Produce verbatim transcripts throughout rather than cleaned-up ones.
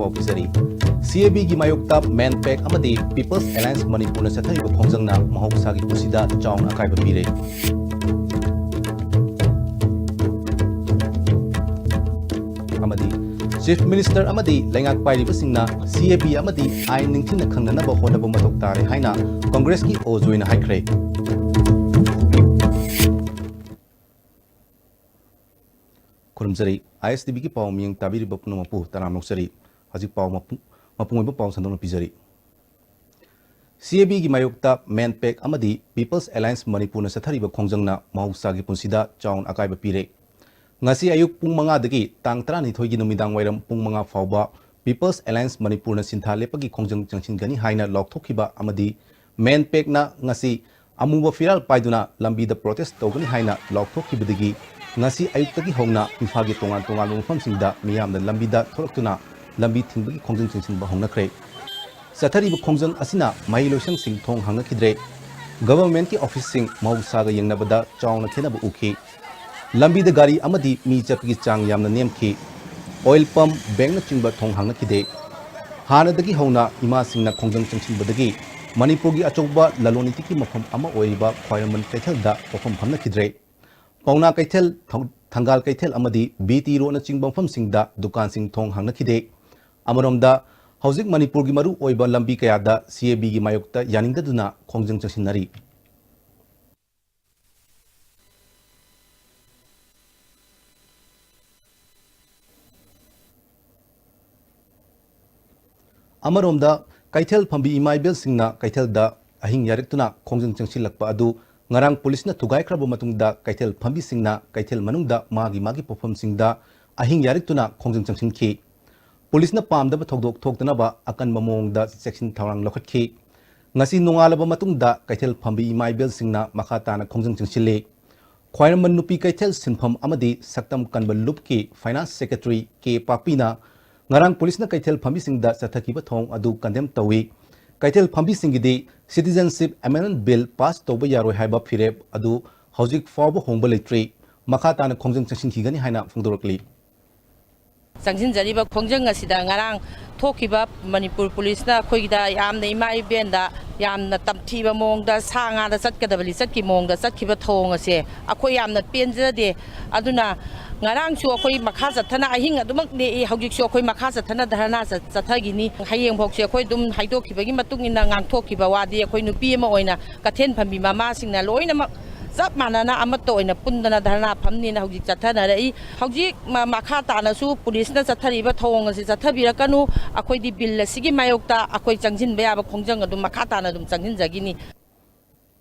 ꯄꯥꯎ ꯄꯤꯖꯔꯤ꯫ ꯁꯤ ꯑꯦ ꯕꯤꯒꯤ ꯃꯥꯌꯣꯛꯇ ꯃꯦꯟꯄꯦꯛ ꯑꯃꯗꯤ ꯄꯤꯄꯜꯁ ꯑꯦꯂꯥꯌꯟꯁ ꯃꯅꯤꯄꯨꯔꯅ ꯆꯠꯊꯔꯤꯕ ꯈꯣꯡꯖꯪꯅ ꯃꯍꯧꯁꯥꯒꯤ ꯄꯨꯟꯁꯤꯗ ꯆꯥꯎꯅ ꯑꯀꯥꯏꯕ ꯄꯤꯔꯦ꯫ ꯑꯃꯗꯤ ꯆꯤꯐ ꯃꯤꯅꯤꯁꯇꯔ ꯑꯃꯗꯤ ꯂꯩꯉꯥꯛ ꯄꯥꯏꯔꯤꯕꯁꯤꯡꯅ ꯁꯤ ꯑꯦ ꯕꯤ ꯑꯃꯗꯤ ꯑꯥꯏꯟ ꯅꯤꯡꯊꯤꯅ ꯈꯪꯅꯅꯕ ꯍꯣꯠꯅꯕ ꯃꯊꯧ ꯇꯥꯔꯦ ꯍꯥꯏꯅ ꯀꯪꯒ꯭ꯔꯦꯁꯀꯤ ꯑꯣ ꯖꯣꯏꯅ ꯍꯥꯏꯈ꯭ꯔꯦ꯫ ꯈꯨꯔꯨꯝꯖꯔꯤ꯫ ꯑꯥꯏ ꯑꯦꯁ ꯇꯤ ꯚꯤꯒꯤ ꯄꯥꯎ ꯃꯤꯌꯦꯡ ꯇꯥꯕꯤꯔꯤꯕ ꯄꯨꯝꯅꯃꯛꯄꯨ ꯇꯔꯥꯝꯅ ꯑꯣꯛꯆꯔꯤ꯫ ꯍꯧꯖꯤꯛ ꯄꯥꯎ ꯃꯄꯨ-, ꯃꯄꯨꯡ ꯑꯣꯏꯕ ꯄꯥꯎ ꯁꯟꯗꯣꯛꯅ ꯄꯤꯖꯔꯤ꯫ ꯁꯤ ꯑꯦ ꯕꯤꯒꯤ ꯃꯥꯌꯣꯛꯇ ꯃꯦꯟꯄꯦꯛ ꯑꯃꯗꯤ ꯄꯤꯄꯜꯁ ꯑꯦꯂꯥꯌꯟꯁ ꯃꯅꯤꯄꯨꯔꯅ ꯆꯠꯊꯔꯤꯕ ꯈꯣꯡꯖꯪꯅ ꯃꯍꯧꯁꯥꯒꯤ ꯄꯨꯟꯁꯤꯗ ꯆꯥꯎꯅ ꯑꯀꯥꯏꯕ ꯄꯤꯔꯦ꯫ ꯉꯁꯤ ꯑꯌꯨꯛ ꯄꯨꯡ ꯃꯉꯥꯗꯒꯤ ꯇꯥꯡ ꯇꯔꯥꯅꯤꯊꯣꯏꯒꯤ ꯅꯨꯃꯤꯗꯥꯡ ꯋꯥꯏꯔꯝ ꯄꯨꯡ ꯃꯉꯥ ꯐꯥꯎꯕ ꯄꯤꯄꯜꯁ ꯑꯦꯂꯥꯌꯟꯁ ꯃꯅꯤꯄꯨꯔꯅ ꯁꯤꯟꯊꯥ ꯂꯦꯞꯄꯒꯤ ꯈꯣꯡꯖꯪ ꯆꯪꯁꯤꯟꯒꯅꯤ ꯍꯥꯏꯅ ꯂꯥꯎꯊꯣꯛꯈꯤꯕ ꯑꯃꯗꯤ ꯃꯦꯟꯄꯦꯛꯅ ꯉꯁꯤ ꯑꯃꯨꯕ ꯐꯤꯔꯥꯜ ꯄꯥꯏꯗꯨꯅ ꯂꯝꯕꯤꯗ ꯄ꯭ꯔꯣꯇꯦꯁ ꯇꯧꯒꯅꯤ ꯍꯥꯏꯅ ꯂꯥꯎꯊꯣꯛꯈꯤꯕꯗꯒꯤ ꯉꯁꯤ ꯑꯌꯨꯛꯇꯒꯤ ꯍꯧꯅ ꯏꯝꯐꯥꯜꯒꯤ ꯇꯣꯉꯥꯟ ꯇꯣꯉꯥꯟꯕ ꯃꯐꯝꯁꯤꯡꯗ ꯃꯤꯌꯥꯝꯅ ꯂꯝꯕꯤꯗ ꯊꯣꯛꯂꯛꯇꯨꯅ ꯂꯝꯕꯤ ꯊꯤꯡꯕꯒꯤ ꯈꯣꯡꯖꯪ ꯆꯪꯁꯤꯟꯕ ꯍꯧꯅꯈ꯭ꯔꯦ꯫ ꯆꯠꯊꯔꯤꯕ ꯈꯣꯡꯖꯪ ꯑꯁꯤꯅ ꯃꯍꯩ ꯂꯣꯏꯁꯪꯁꯤꯡ ꯊꯣꯡ ꯍꯥꯡꯅꯈꯤꯗ꯭ꯔꯦ꯫ ꯒꯚꯔꯟꯃꯦꯟꯠꯀꯤ ꯑꯣꯐꯤꯁꯁꯤꯡ ꯃꯍꯧꯁꯥꯒ ꯌꯦꯡꯅꯕꯗ ꯆꯥꯎꯅ ꯈꯦꯠꯅꯕ ꯎꯈꯤ꯫ ꯂꯝꯕꯤꯗ ꯒꯥꯔꯤ ꯑꯃꯗꯤ ꯃꯤ ꯆꯠꯄꯒꯤ ꯆꯥꯡ ꯌꯥꯝꯅ ꯅꯦꯝꯈꯤ꯫ ꯑꯣꯏꯜ ꯄꯝꯞ, ꯕꯦꯡꯛꯅꯆꯤꯡꯕ ꯊꯣꯡ ꯍꯥꯡꯅꯈꯤꯗꯦ꯫ ꯍꯥꯟꯅꯗꯒꯤ ꯍꯧꯅ ꯏꯃꯥꯁꯤꯡꯅ ꯈꯣꯡꯖꯪ ꯆꯪꯁꯤꯟꯕꯗꯒꯤ ꯃꯅꯤꯄꯨꯔꯒꯤ ꯑꯆꯧꯕ ꯂꯂꯣꯟ ꯏꯇꯤꯛꯀꯤ ꯃꯐꯝ ꯑꯃ ꯑꯣꯏꯔꯤꯕ ꯈ꯭ꯋꯥꯏꯔꯝꯕꯟ ꯀꯩꯊꯦꯜꯗ ꯄꯣꯠꯐꯝ ꯐꯝꯅꯈꯤꯗ꯭ꯔꯦ꯫ ꯄꯥꯎꯅꯥ ꯀꯩꯊꯦꯜ, ꯊ-, ꯊꯪꯒꯥꯜ ꯀꯩꯊꯦꯜ ꯑꯃꯗꯤ ꯕꯤ ꯇꯤ ꯔꯣꯗꯅꯆꯤꯡꯕ ꯃꯐꯝꯁꯤꯡꯗ ꯗꯨꯀꯥꯟꯁꯤꯡ ꯊꯣꯡ ꯍꯥꯡꯅꯈꯤꯗꯦ꯫ ꯑꯃꯔꯣꯝꯗ, ꯍꯧꯖꯤꯛ ꯃꯅꯤꯄꯨꯔꯒꯤ ꯃꯔꯨ ꯑꯣꯏꯕ ꯂꯝꯕꯤ ꯀꯌꯥꯗ ꯁꯤ ꯑꯦ ꯕꯤꯒꯤ ꯃꯥꯌꯣꯛꯇ ꯌꯥꯅꯤꯡꯗꯗꯨꯅ ꯈꯣꯡꯖꯪ ꯆꯪꯁꯤꯟꯅꯔꯤ꯫ ꯑꯃꯔꯣꯝꯗ, ꯀꯩꯊꯦꯜ ꯐꯝꯕꯤ ꯏꯃꯥ ꯏꯕꯦꯜꯁꯤꯡꯅ ꯀꯩꯊꯦꯜꯗ ꯑꯍꯤꯡ ꯌꯥꯔꯛꯇꯨꯅ ꯈꯣꯡꯖꯪ ꯆꯪꯁꯤꯜꯂꯛꯄ ꯑꯗꯨ ꯉꯔꯥꯡ ꯄꯨꯂꯤꯁꯅ ꯊꯨꯒꯥꯏꯈ꯭ꯔꯕ ꯃꯇꯨꯡꯗ ꯀꯩꯊꯦꯜ ꯐꯝꯕꯤꯁꯤꯡꯅ ꯀꯩꯊꯦꯜ ꯃꯅꯨꯡꯗ ꯃꯥꯒꯤ ꯃꯥꯒꯤ ꯄꯣꯠꯐꯝꯁꯤꯡꯗ ꯑꯍꯤꯡ ꯌꯥꯔꯛꯇꯨꯅ ꯈꯣꯡꯖꯪ ꯆꯪꯁꯤꯟꯈꯤ꯫ ꯄꯨꯂꯤꯁꯅ ꯄꯥꯝꯗꯕ ꯊꯧꯗꯣꯛ ꯊꯣꯛꯇꯅꯕ ꯑꯀꯟꯕ ꯃꯑꯣꯡꯗ ꯆꯦꯛꯁꯤꯟ ꯊꯧꯔꯥꯡ ꯂꯧꯈꯠꯈꯤ꯫ ꯉꯁꯤ ꯅꯣꯡꯉꯥꯜꯂꯕ ꯃꯇꯨꯡꯗ ꯀꯩꯊꯦꯜ ꯐꯝꯕꯤ ꯏꯃꯥ ꯏꯕꯦꯜꯁꯤꯡꯅ ꯃꯈꯥ ꯇꯥꯅ ꯈꯣꯡꯖꯪ ꯆꯪꯁꯤꯜꯂꯤ꯫ ꯈ꯭ꯋꯥꯏꯔꯝꯕꯟ ꯅꯨꯄꯤ ꯀꯩꯊꯦꯜ ꯁꯤꯟꯐꯝ ꯑꯃꯗꯤ ꯁꯛꯇꯝ ꯀꯟꯕ ꯂꯨꯞꯀꯤ ꯐꯥꯏꯅꯥꯟꯁ ꯁꯦꯀ꯭ꯔꯦꯇꯔꯤ ꯀꯦ ꯄꯥꯛꯄꯤꯅ ꯉꯔꯥꯡ ꯄꯨꯂꯤꯁꯅ ꯀꯩꯊꯦꯜ ꯐꯝꯕꯤꯁꯤꯡꯗ ꯆꯠꯊꯈꯤꯕ ꯊꯧꯑꯣꯡ ꯑꯗꯨ ꯀꯟꯗꯦꯝ ꯇꯧꯏ꯫ ꯀꯩꯊꯦꯜ ꯐꯝꯕꯤꯁꯤꯡꯒꯤꯗꯤ ꯁꯤꯇꯤꯖꯟꯁꯤꯞ ꯑꯦꯃꯦꯟꯗꯃꯦꯟꯠ ꯕꯤꯜ ꯄꯥꯁ ꯇꯧꯕ ꯌꯥꯔꯣꯏ ꯍꯥꯏꯕ ꯐꯤꯔꯦꯞ ꯑꯗꯨ ꯍꯧꯖꯤꯛ ꯐꯥꯎꯕ ꯍꯣꯡꯕ ꯂꯩꯇ꯭ꯔꯤ꯫ ꯃꯈꯥ ꯇꯥꯅ ꯈꯣꯡꯖꯪ ꯆꯪꯁꯤꯟꯈꯤꯒꯅꯤ ꯍꯥꯏꯅ ꯐꯣꯡꯗꯣꯔꯛꯂꯤ꯫ ꯆꯪꯁꯤꯟꯖꯔꯤꯕ ꯈꯣꯡꯖꯪ ꯑꯁꯤꯗ ꯉꯔꯥꯡ ꯊꯣꯛꯈꯤꯕ ꯃꯅꯤꯄꯨꯔ ꯄꯨꯂꯤꯁꯅ ꯑꯩꯈꯣꯏꯒꯤꯗ ꯌꯥꯝꯅ ꯏꯃꯥ ꯏꯕꯦꯟꯗ ꯌꯥꯝꯅ ꯇꯝꯊꯤꯕ ꯃꯑꯣꯡꯗ, ꯁꯥ ꯉꯥꯗ ꯆꯠꯀꯗꯕ ꯂꯤꯆꯠꯀꯤ ꯃꯑꯣꯡꯗ ꯆꯠꯈꯤꯕ ꯊꯧꯑꯣꯡ ꯑꯁꯦ ꯑꯩꯈꯣꯏ ꯌꯥꯝꯅ ꯄꯦꯟꯖꯗꯦ꯫ ꯑꯗꯨꯅ ꯉꯔꯥꯡꯁꯨ ꯑꯩꯈꯣꯏ ꯃꯈꯥ ꯆꯠꯊꯅ ꯑꯍꯤꯡ ꯑꯗꯨꯃꯛ ꯂꯦꯛꯏ꯫ ꯍꯧꯖꯤꯛꯁꯨ ꯑꯩꯈꯣꯏ ꯃꯈꯥ ꯆꯠꯊꯅ ꯙꯔꯅꯥ ꯆꯠ-, ꯆꯠꯊꯈꯤꯅꯤ꯫ ꯍꯌꯦꯡꯐꯥꯎꯁꯦ ꯑꯩꯈꯣꯏ ꯑꯗꯨꯝ ꯍꯥꯏꯗꯣꯛꯈꯤꯕꯒꯤ ꯃꯇꯨꯡ ꯏꯟꯅ ꯉꯥꯡꯊꯣꯛꯈꯤꯕ ꯋꯥꯗꯤ ꯑꯩꯈꯣꯏ ꯅꯨꯄꯤ ꯑꯃ ꯑꯣꯏꯅ ꯀꯩꯊꯦꯜ ꯐꯝꯕꯤ ꯃꯃꯥꯁꯤꯡꯅ ꯂꯣꯏꯅꯃꯛ ꯆꯞ ꯃꯥꯟꯅꯅ ꯑꯃꯠꯇ ꯑꯣꯏꯅ ꯄꯨꯟꯗꯅ ꯙꯔꯅꯥ ꯐꯝꯅꯤꯅ ꯍꯧꯖꯤꯛ ꯆꯠꯊꯅꯔꯛꯏ꯫ ꯍꯧꯖꯤꯛ ꯃ-, ꯃꯈꯥ ꯇꯥꯅꯁꯨ ꯄꯨꯂꯤꯁꯅ ꯆꯠꯊꯔꯤꯕ ꯊꯧꯑꯣꯡ ꯑꯁꯤ ꯆꯠꯊꯕꯤꯔꯛꯀꯅꯨ꯫ ꯑꯩꯈꯣꯏꯗꯤ ꯕꯤꯜ ꯑꯁꯤꯒꯤ ꯃꯥꯌꯣꯛꯇ ꯑꯩꯈꯣꯏ ꯆꯪꯁꯤꯟꯕ ꯌꯥꯕ ꯈꯣꯡꯖꯪ ꯑꯗꯨꯝ ꯃꯈꯥ ꯇꯥꯅ ꯑꯗꯨꯝ ꯆꯪꯁꯤꯟꯖꯈꯤꯅꯤ꯫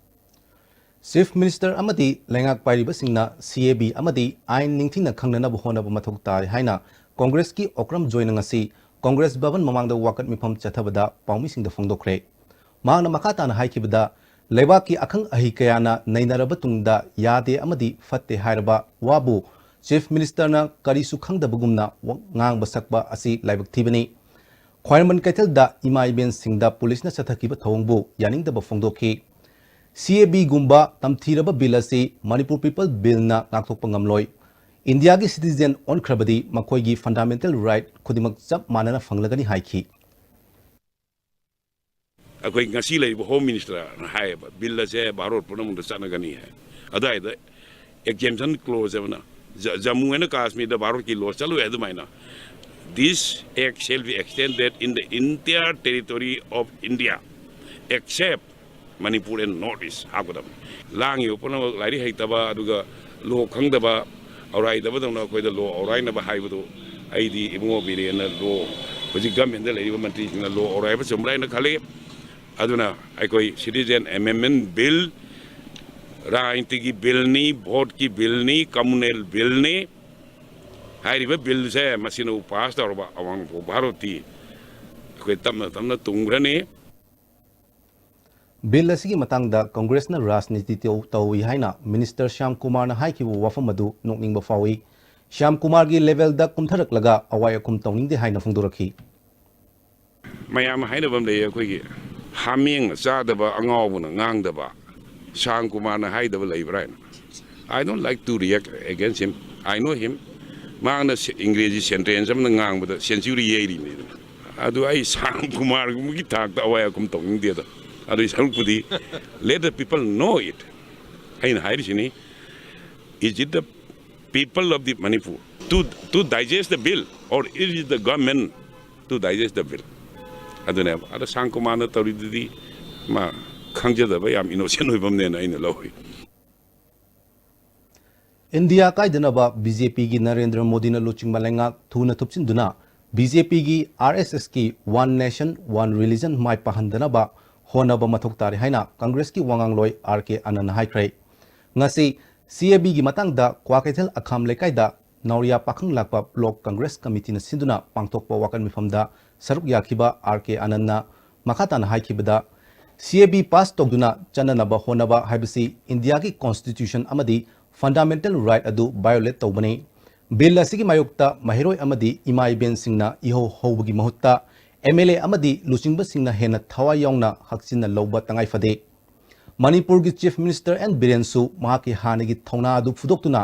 ꯆꯤꯐ ꯃꯤꯅꯤꯁꯇꯔ ꯑꯃꯗꯤ ꯂꯩꯉꯥꯛ ꯄꯥꯏꯔꯤꯕꯁꯤꯡꯅ ꯁꯤ ꯑꯦ ꯕꯤ ꯑꯃꯗꯤ ꯑꯥꯏꯟ ꯅꯤꯡꯊꯤꯅ ꯈꯪꯅꯅꯕ ꯍꯣꯠꯅꯕ ꯃꯊꯧ ꯇꯥꯏ ꯍꯥꯏꯅ ꯀꯣꯡꯒ꯭ꯔꯦꯁꯀꯤ ꯑꯣꯀ꯭ꯔꯝ ꯖꯣꯏꯅ ꯉꯁꯤ ꯀꯣꯡꯒ꯭ꯔꯦꯁ ꯚꯕꯟ ꯃꯃꯥꯡꯗ ꯋꯥꯀꯠ ꯃꯤꯐꯝ ꯆꯠꯊꯕꯗ ꯄꯥꯎꯃꯤꯁꯤꯡꯗ ꯐꯣꯡꯗꯣꯛꯈ꯭ꯔꯦ꯫ ꯃꯍꯥꯛꯅ ꯃꯈꯥ ꯇꯥꯅ ꯍꯥꯏꯈꯤꯕꯗ, ꯂꯩꯕꯥꯛꯀꯤ ꯑꯈꯪ ꯑꯍꯩ ꯀꯌꯥꯅ ꯅꯩꯅꯔꯕ ꯇꯨꯡꯗ ꯌꯥꯗꯦ ꯑꯃꯗꯤ ꯐꯠꯇꯦ ꯍꯥꯏꯔꯕ ꯋꯥꯕꯨ ꯆꯤꯐ ꯃꯤꯅꯤꯁꯇꯔꯅ ꯀꯔꯤꯁꯨ ꯈꯪꯗꯕꯒꯨꯝꯅ ꯋꯥ-, ꯉꯥꯡꯕ ꯁꯛꯄ ꯑꯁꯤ ꯂꯥꯏꯕꯛ ꯊꯤꯕꯅꯤ꯫ ꯈ꯭ꯋꯥꯏꯔꯝꯕꯟ ꯀꯩꯊꯦꯜꯗ ꯏꯃꯥ ꯏꯕꯦꯟꯁꯤꯡꯗ ꯄꯨꯂꯤꯁꯅ ꯆꯠꯊꯈꯤꯕ ꯊꯧꯑꯣꯡꯕꯨ ꯌꯥꯅꯤꯡꯗꯕ ꯐꯣꯡꯗꯣꯛꯈꯤ꯫ ꯁꯤ ꯑꯦ ꯕꯤꯒꯨꯝꯕ ꯇꯝꯊꯤꯔꯕ ꯕꯤꯜ ꯑꯁꯤ ꯃꯅꯤꯄꯨꯔ ꯄꯤꯄꯜ ꯕꯤꯜꯅ ꯉꯥꯛꯊꯣꯛꯄ ꯉꯝꯂꯣꯏ꯫ ꯏꯟꯗꯤꯌꯥꯒꯤ ꯁꯤꯇꯤꯖꯦꯟ ꯑꯣꯟꯈ꯭ꯔꯕꯗꯤ ꯃꯈꯣꯏꯒꯤ ꯐꯟꯗꯥꯃꯦꯟꯇꯦꯜ ꯔꯥꯏꯠ ꯈꯨꯗꯤꯡꯃꯛ ꯆꯞ ꯃꯥꯟꯅꯅ ꯐꯪꯂꯒꯅꯤ ꯍꯥꯏꯈꯤ꯫ ꯑꯩꯈꯣꯏ ꯉꯁꯤ ꯂꯩꯔꯤꯕ ꯍꯣꯝ ꯃꯤꯅꯤꯁꯇꯔꯅ ꯍꯥꯏꯌꯦꯕ, ꯕꯤꯜ ꯑꯁꯦ ꯚꯥꯔꯠ ꯄꯨꯝꯅꯃꯛꯇ ꯆꯠꯅꯒꯅꯤ ꯍꯥꯏ꯫ ꯑꯗꯨꯋꯥꯏꯗ exemption clause ꯍꯥꯏꯕꯅ ꯖ-, ꯖꯝꯃꯨ ꯑꯦꯟ ꯀꯥꯁꯃꯤꯔꯗ ꯚꯥꯔꯠꯀꯤ ꯂꯣ ꯆꯠꯂꯣꯏ ꯑꯗꯨꯃꯥꯏꯅ, "This act shall be extended in the entire territory of India except Manipur and North East" ꯍꯥꯞꯀꯗꯕꯅꯤ꯫ ꯂꯥꯡꯉꯤꯕ ꯄꯨꯝꯅꯃꯛ ꯂꯥꯏꯔꯤꯛ ꯍꯩꯇꯕ, ꯑꯗꯨꯒ ꯂꯣ ꯈꯪꯗꯕ, ꯑꯧꯔꯥꯏꯗꯕꯗꯧꯅ ꯑꯩꯈꯣꯏꯗ ꯂꯣ ꯑꯧꯔꯥꯏꯅꯕ ꯍꯥꯏꯕꯗꯨ ꯑꯩꯗꯤ ꯏꯕꯨꯡꯉꯣ ꯕꯤꯔꯦꯟꯅ ꯂꯣ, ꯍꯧꯖꯤꯛ ꯒꯃꯦꯟꯗ ꯂꯩꯔꯤꯕ ꯃꯟꯇ꯭ꯔꯤꯁꯤꯡꯅ ꯂꯣ ꯑꯧꯔꯥꯏꯕ ꯆꯨꯝꯕ꯭ꯔꯥ ꯍꯥꯏꯅ ꯈꯜꯂꯤ꯫ ꯑꯗꯨꯅ ꯑꯩꯈꯣꯏ Citizen Amendment Bill ꯔꯥꯖꯅꯤꯇꯤꯒꯤ ꯕꯤꯜꯅꯤ, ꯚꯣꯠꯀꯤ ꯕꯤꯜꯅꯤ, ꯀꯝꯃꯨꯅꯦꯜ ꯕꯤꯜꯅꯤ꯫ ꯍꯥꯏꯔꯤꯕ ꯕꯤꯜꯁꯦ ꯃꯁꯤꯅ ꯄꯥꯁ ꯇꯧꯔꯕ ꯑꯋꯥꯡ ꯅꯣꯡꯄꯣꯛ ꯚꯥꯔꯠꯇꯤ ꯑꯩꯈꯣꯏ ꯇꯞꯅ ꯇꯞꯅ ꯇꯨꯝꯈ꯭ꯔꯅꯤ꯫ ꯕꯤꯜ ꯑꯁꯤꯒꯤ ꯃꯇꯥꯡꯗ ꯀꯪꯒ꯭ꯔꯦꯁꯅ ꯔꯥꯖꯅꯤꯇꯤ ꯇꯧ-, ꯇꯧꯏ ꯍꯥꯏꯅ ꯃꯤꯅꯤꯁꯇꯔ ꯁ꯭ꯌꯥꯝ ꯀꯨꯃꯥꯔꯅ ꯍꯥꯏꯈꯤꯕ ꯋꯥꯐꯝ ꯑꯗꯨ ꯅꯣꯛꯅꯤꯡꯕ ꯐꯥꯎꯏ꯫ ꯁ꯭ꯌꯥꯝ ꯀꯨꯃꯥꯔꯒꯤ ꯂꯦꯚꯦꯜꯗ ꯀꯨꯝꯊꯔꯛꯂꯒ ꯑꯋꯥꯏ ꯑꯈꯨꯝ ꯇꯧꯅꯤꯡꯗꯦ ꯍꯥꯏꯅ ꯐꯣꯡꯗꯣꯔꯛꯈꯤ꯫ ꯃꯌꯥꯝ ꯍꯥꯏꯅꯕ ꯑꯃ ꯂꯩꯌꯦ ꯑꯩꯈꯣꯏꯒꯤ, "ꯍꯥꯃꯦꯡꯅ ꯆꯥꯗꯕ, ꯑꯉꯥꯎꯕꯅ ꯉꯥꯡꯗꯕ, ꯁ꯭ꯌꯥꯝ ꯀꯨꯃꯥꯔꯅ ꯍꯥꯏꯗꯕ ꯂꯩꯕ꯭ꯔꯥ?" ꯍꯥꯏꯅ꯫ I don't like to react against him. I know him. ꯃꯍꯥꯛꯅ ꯁꯦ-, ꯏꯪꯒ꯭ꯔꯦꯖꯤ ꯁꯦꯟꯇꯦꯟꯁ ꯑꯃꯅ ꯉꯥꯡꯕꯗ ꯁꯦꯟꯆꯨꯔꯤ ꯌꯩꯔꯤꯕꯅꯤꯗꯅ꯫ ꯑꯗꯨ ꯑꯩ ꯁꯥꯝ ꯀꯨꯃꯥꯔꯒꯨꯝꯕꯒꯤ ꯊꯥꯛꯇ ꯑꯋꯥꯏ ꯑꯈꯨꯝ ꯇꯧꯅꯤꯡꯗꯦꯗ꯫ ꯑꯗꯨꯒꯤ ꯁꯔꯨꯛꯄꯨꯗꯤ let the people know it꯫ ꯑꯩꯅ ꯍꯥꯏꯔꯤꯁꯤꯅꯤ, is it the people of the Manipur to, to digest the bill, or is it the government to digest the bill? ꯑꯗꯨꯅꯦꯕ꯫ ꯑꯗ ꯁꯥꯝ ꯀꯨꯃꯥꯔꯅ ꯇꯧꯔꯤꯗꯨꯗꯤ ꯃꯥ ꯈꯪꯖꯗꯕ, ꯌꯥꯝ ꯏꯅꯣꯁꯦꯟ ꯑꯣꯏꯕ ꯑꯃꯅꯦꯅ ꯑꯩꯅ ꯂꯧꯏ꯫ ꯏꯟꯗꯤꯌꯥ ꯀꯥꯏꯗꯅꯕ ꯕꯤ ꯖꯦ ꯄꯤꯒꯤ ꯅꯔꯦꯟꯗ꯭ꯔ ꯃꯣꯗꯤꯅ ꯂꯨꯆꯤꯡꯕ ꯂꯩꯉꯥꯛ ꯊꯨꯅ ꯊꯨꯞꯆꯤꯟꯗꯨꯅ ꯕꯤ ꯖꯦ ꯄꯤꯒꯤ ꯑꯥꯔ ꯑꯦꯁ ꯑꯦꯁꯀꯤ One Nation One Religion ꯃꯥꯏ ꯄꯥꯛꯍꯟꯗꯅꯕ ꯍꯣꯠꯅꯕ ꯃꯊꯧ ꯇꯥꯔꯦ ꯍꯥꯏꯅ ꯀꯪꯒ꯭ꯔꯦꯁꯀꯤ ꯋꯥꯉꯥꯡꯂꯣꯏ ꯑꯥꯔ ꯀꯦ ꯑꯅꯟꯅ ꯍꯥꯏꯈ꯭ꯔꯦ꯫ ꯉꯁꯤ ꯁꯤ ꯑꯦ ꯕꯤꯒꯤ ꯃꯇꯥꯡꯗ ꯀ꯭ꯋꯥꯀꯩꯊꯦꯜ ꯑꯈꯥꯝ ꯂꯩꯀꯥꯏꯗ ꯅꯥꯎꯔꯤꯌꯥ ꯄꯥꯈꯪ ꯂꯥꯛꯄ ꯕ꯭ꯂꯣꯛ ꯀꯪꯒ꯭ꯔꯦꯁ ꯀꯃꯤꯇꯤꯅ ꯁꯤꯟꯗꯨꯅ ꯄꯥꯡꯊꯣꯛꯄ ꯋꯥꯀꯠ ꯃꯤꯐꯝꯗ ꯁꯔꯨꯛ ꯌꯥꯈꯤꯕ ꯑꯥꯔ ꯀꯦ ꯑꯅꯟꯅ ꯃꯈꯥ ꯇꯥꯅ ꯍꯥꯏꯈꯤꯕꯗ, ꯁꯤ ꯑꯦ ꯕꯤ ꯄꯥꯁ ꯇꯧꯗꯨꯅ ꯆꯠꯅꯅꯕ ꯍꯣꯠꯅꯕ ꯍꯥꯏꯕꯁꯤ ꯏꯟꯗꯤꯌꯥꯒꯤ ꯀꯣꯟꯁꯇꯤꯇ꯭ꯌꯨꯁꯟ ꯑꯃꯗꯤ ꯐꯟꯗꯥꯃꯦꯟꯇꯦꯜ ꯔꯥꯏꯠ ꯑꯗꯨ ꯚꯥꯏꯑꯣꯂꯦꯠ ꯇꯧꯕꯅꯤ꯫ ꯕꯤꯜ ꯑꯁꯤꯒꯤ ꯃꯥꯌꯣꯛꯇ ꯃꯍꯩꯔꯣꯏ ꯑꯃꯗꯤ ꯏꯃꯥ ꯏꯕꯦꯟꯁꯤꯡꯅ ꯏꯍꯧ ꯍꯧꯕꯒꯤ ꯃꯍꯨꯠꯇ ꯑꯦꯝ ꯑꯦꯜ ꯑꯦ ꯑꯃꯗꯤ ꯂꯨꯆꯤꯡꯕꯁꯤꯡꯅ ꯍꯦꯟꯅ ꯊꯋꯥꯏ ꯌꯥꯎꯅ ꯍꯛꯆꯤꯟꯅ ꯂꯧꯕ ꯇꯉꯥꯏ ꯐꯗꯦ꯫ ꯃꯅꯤꯄꯨꯔꯒꯤ ꯆꯤꯐ ꯃꯤꯅꯤꯁꯇꯔ ꯑꯦꯟ ꯕꯤꯔꯦꯟꯁꯨ ꯃꯍꯥꯛꯀꯤ ꯍꯥꯟꯅꯒꯤ ꯊꯧꯅꯥ ꯑꯗꯨ ꯐꯨꯗꯣꯛꯇꯨꯅ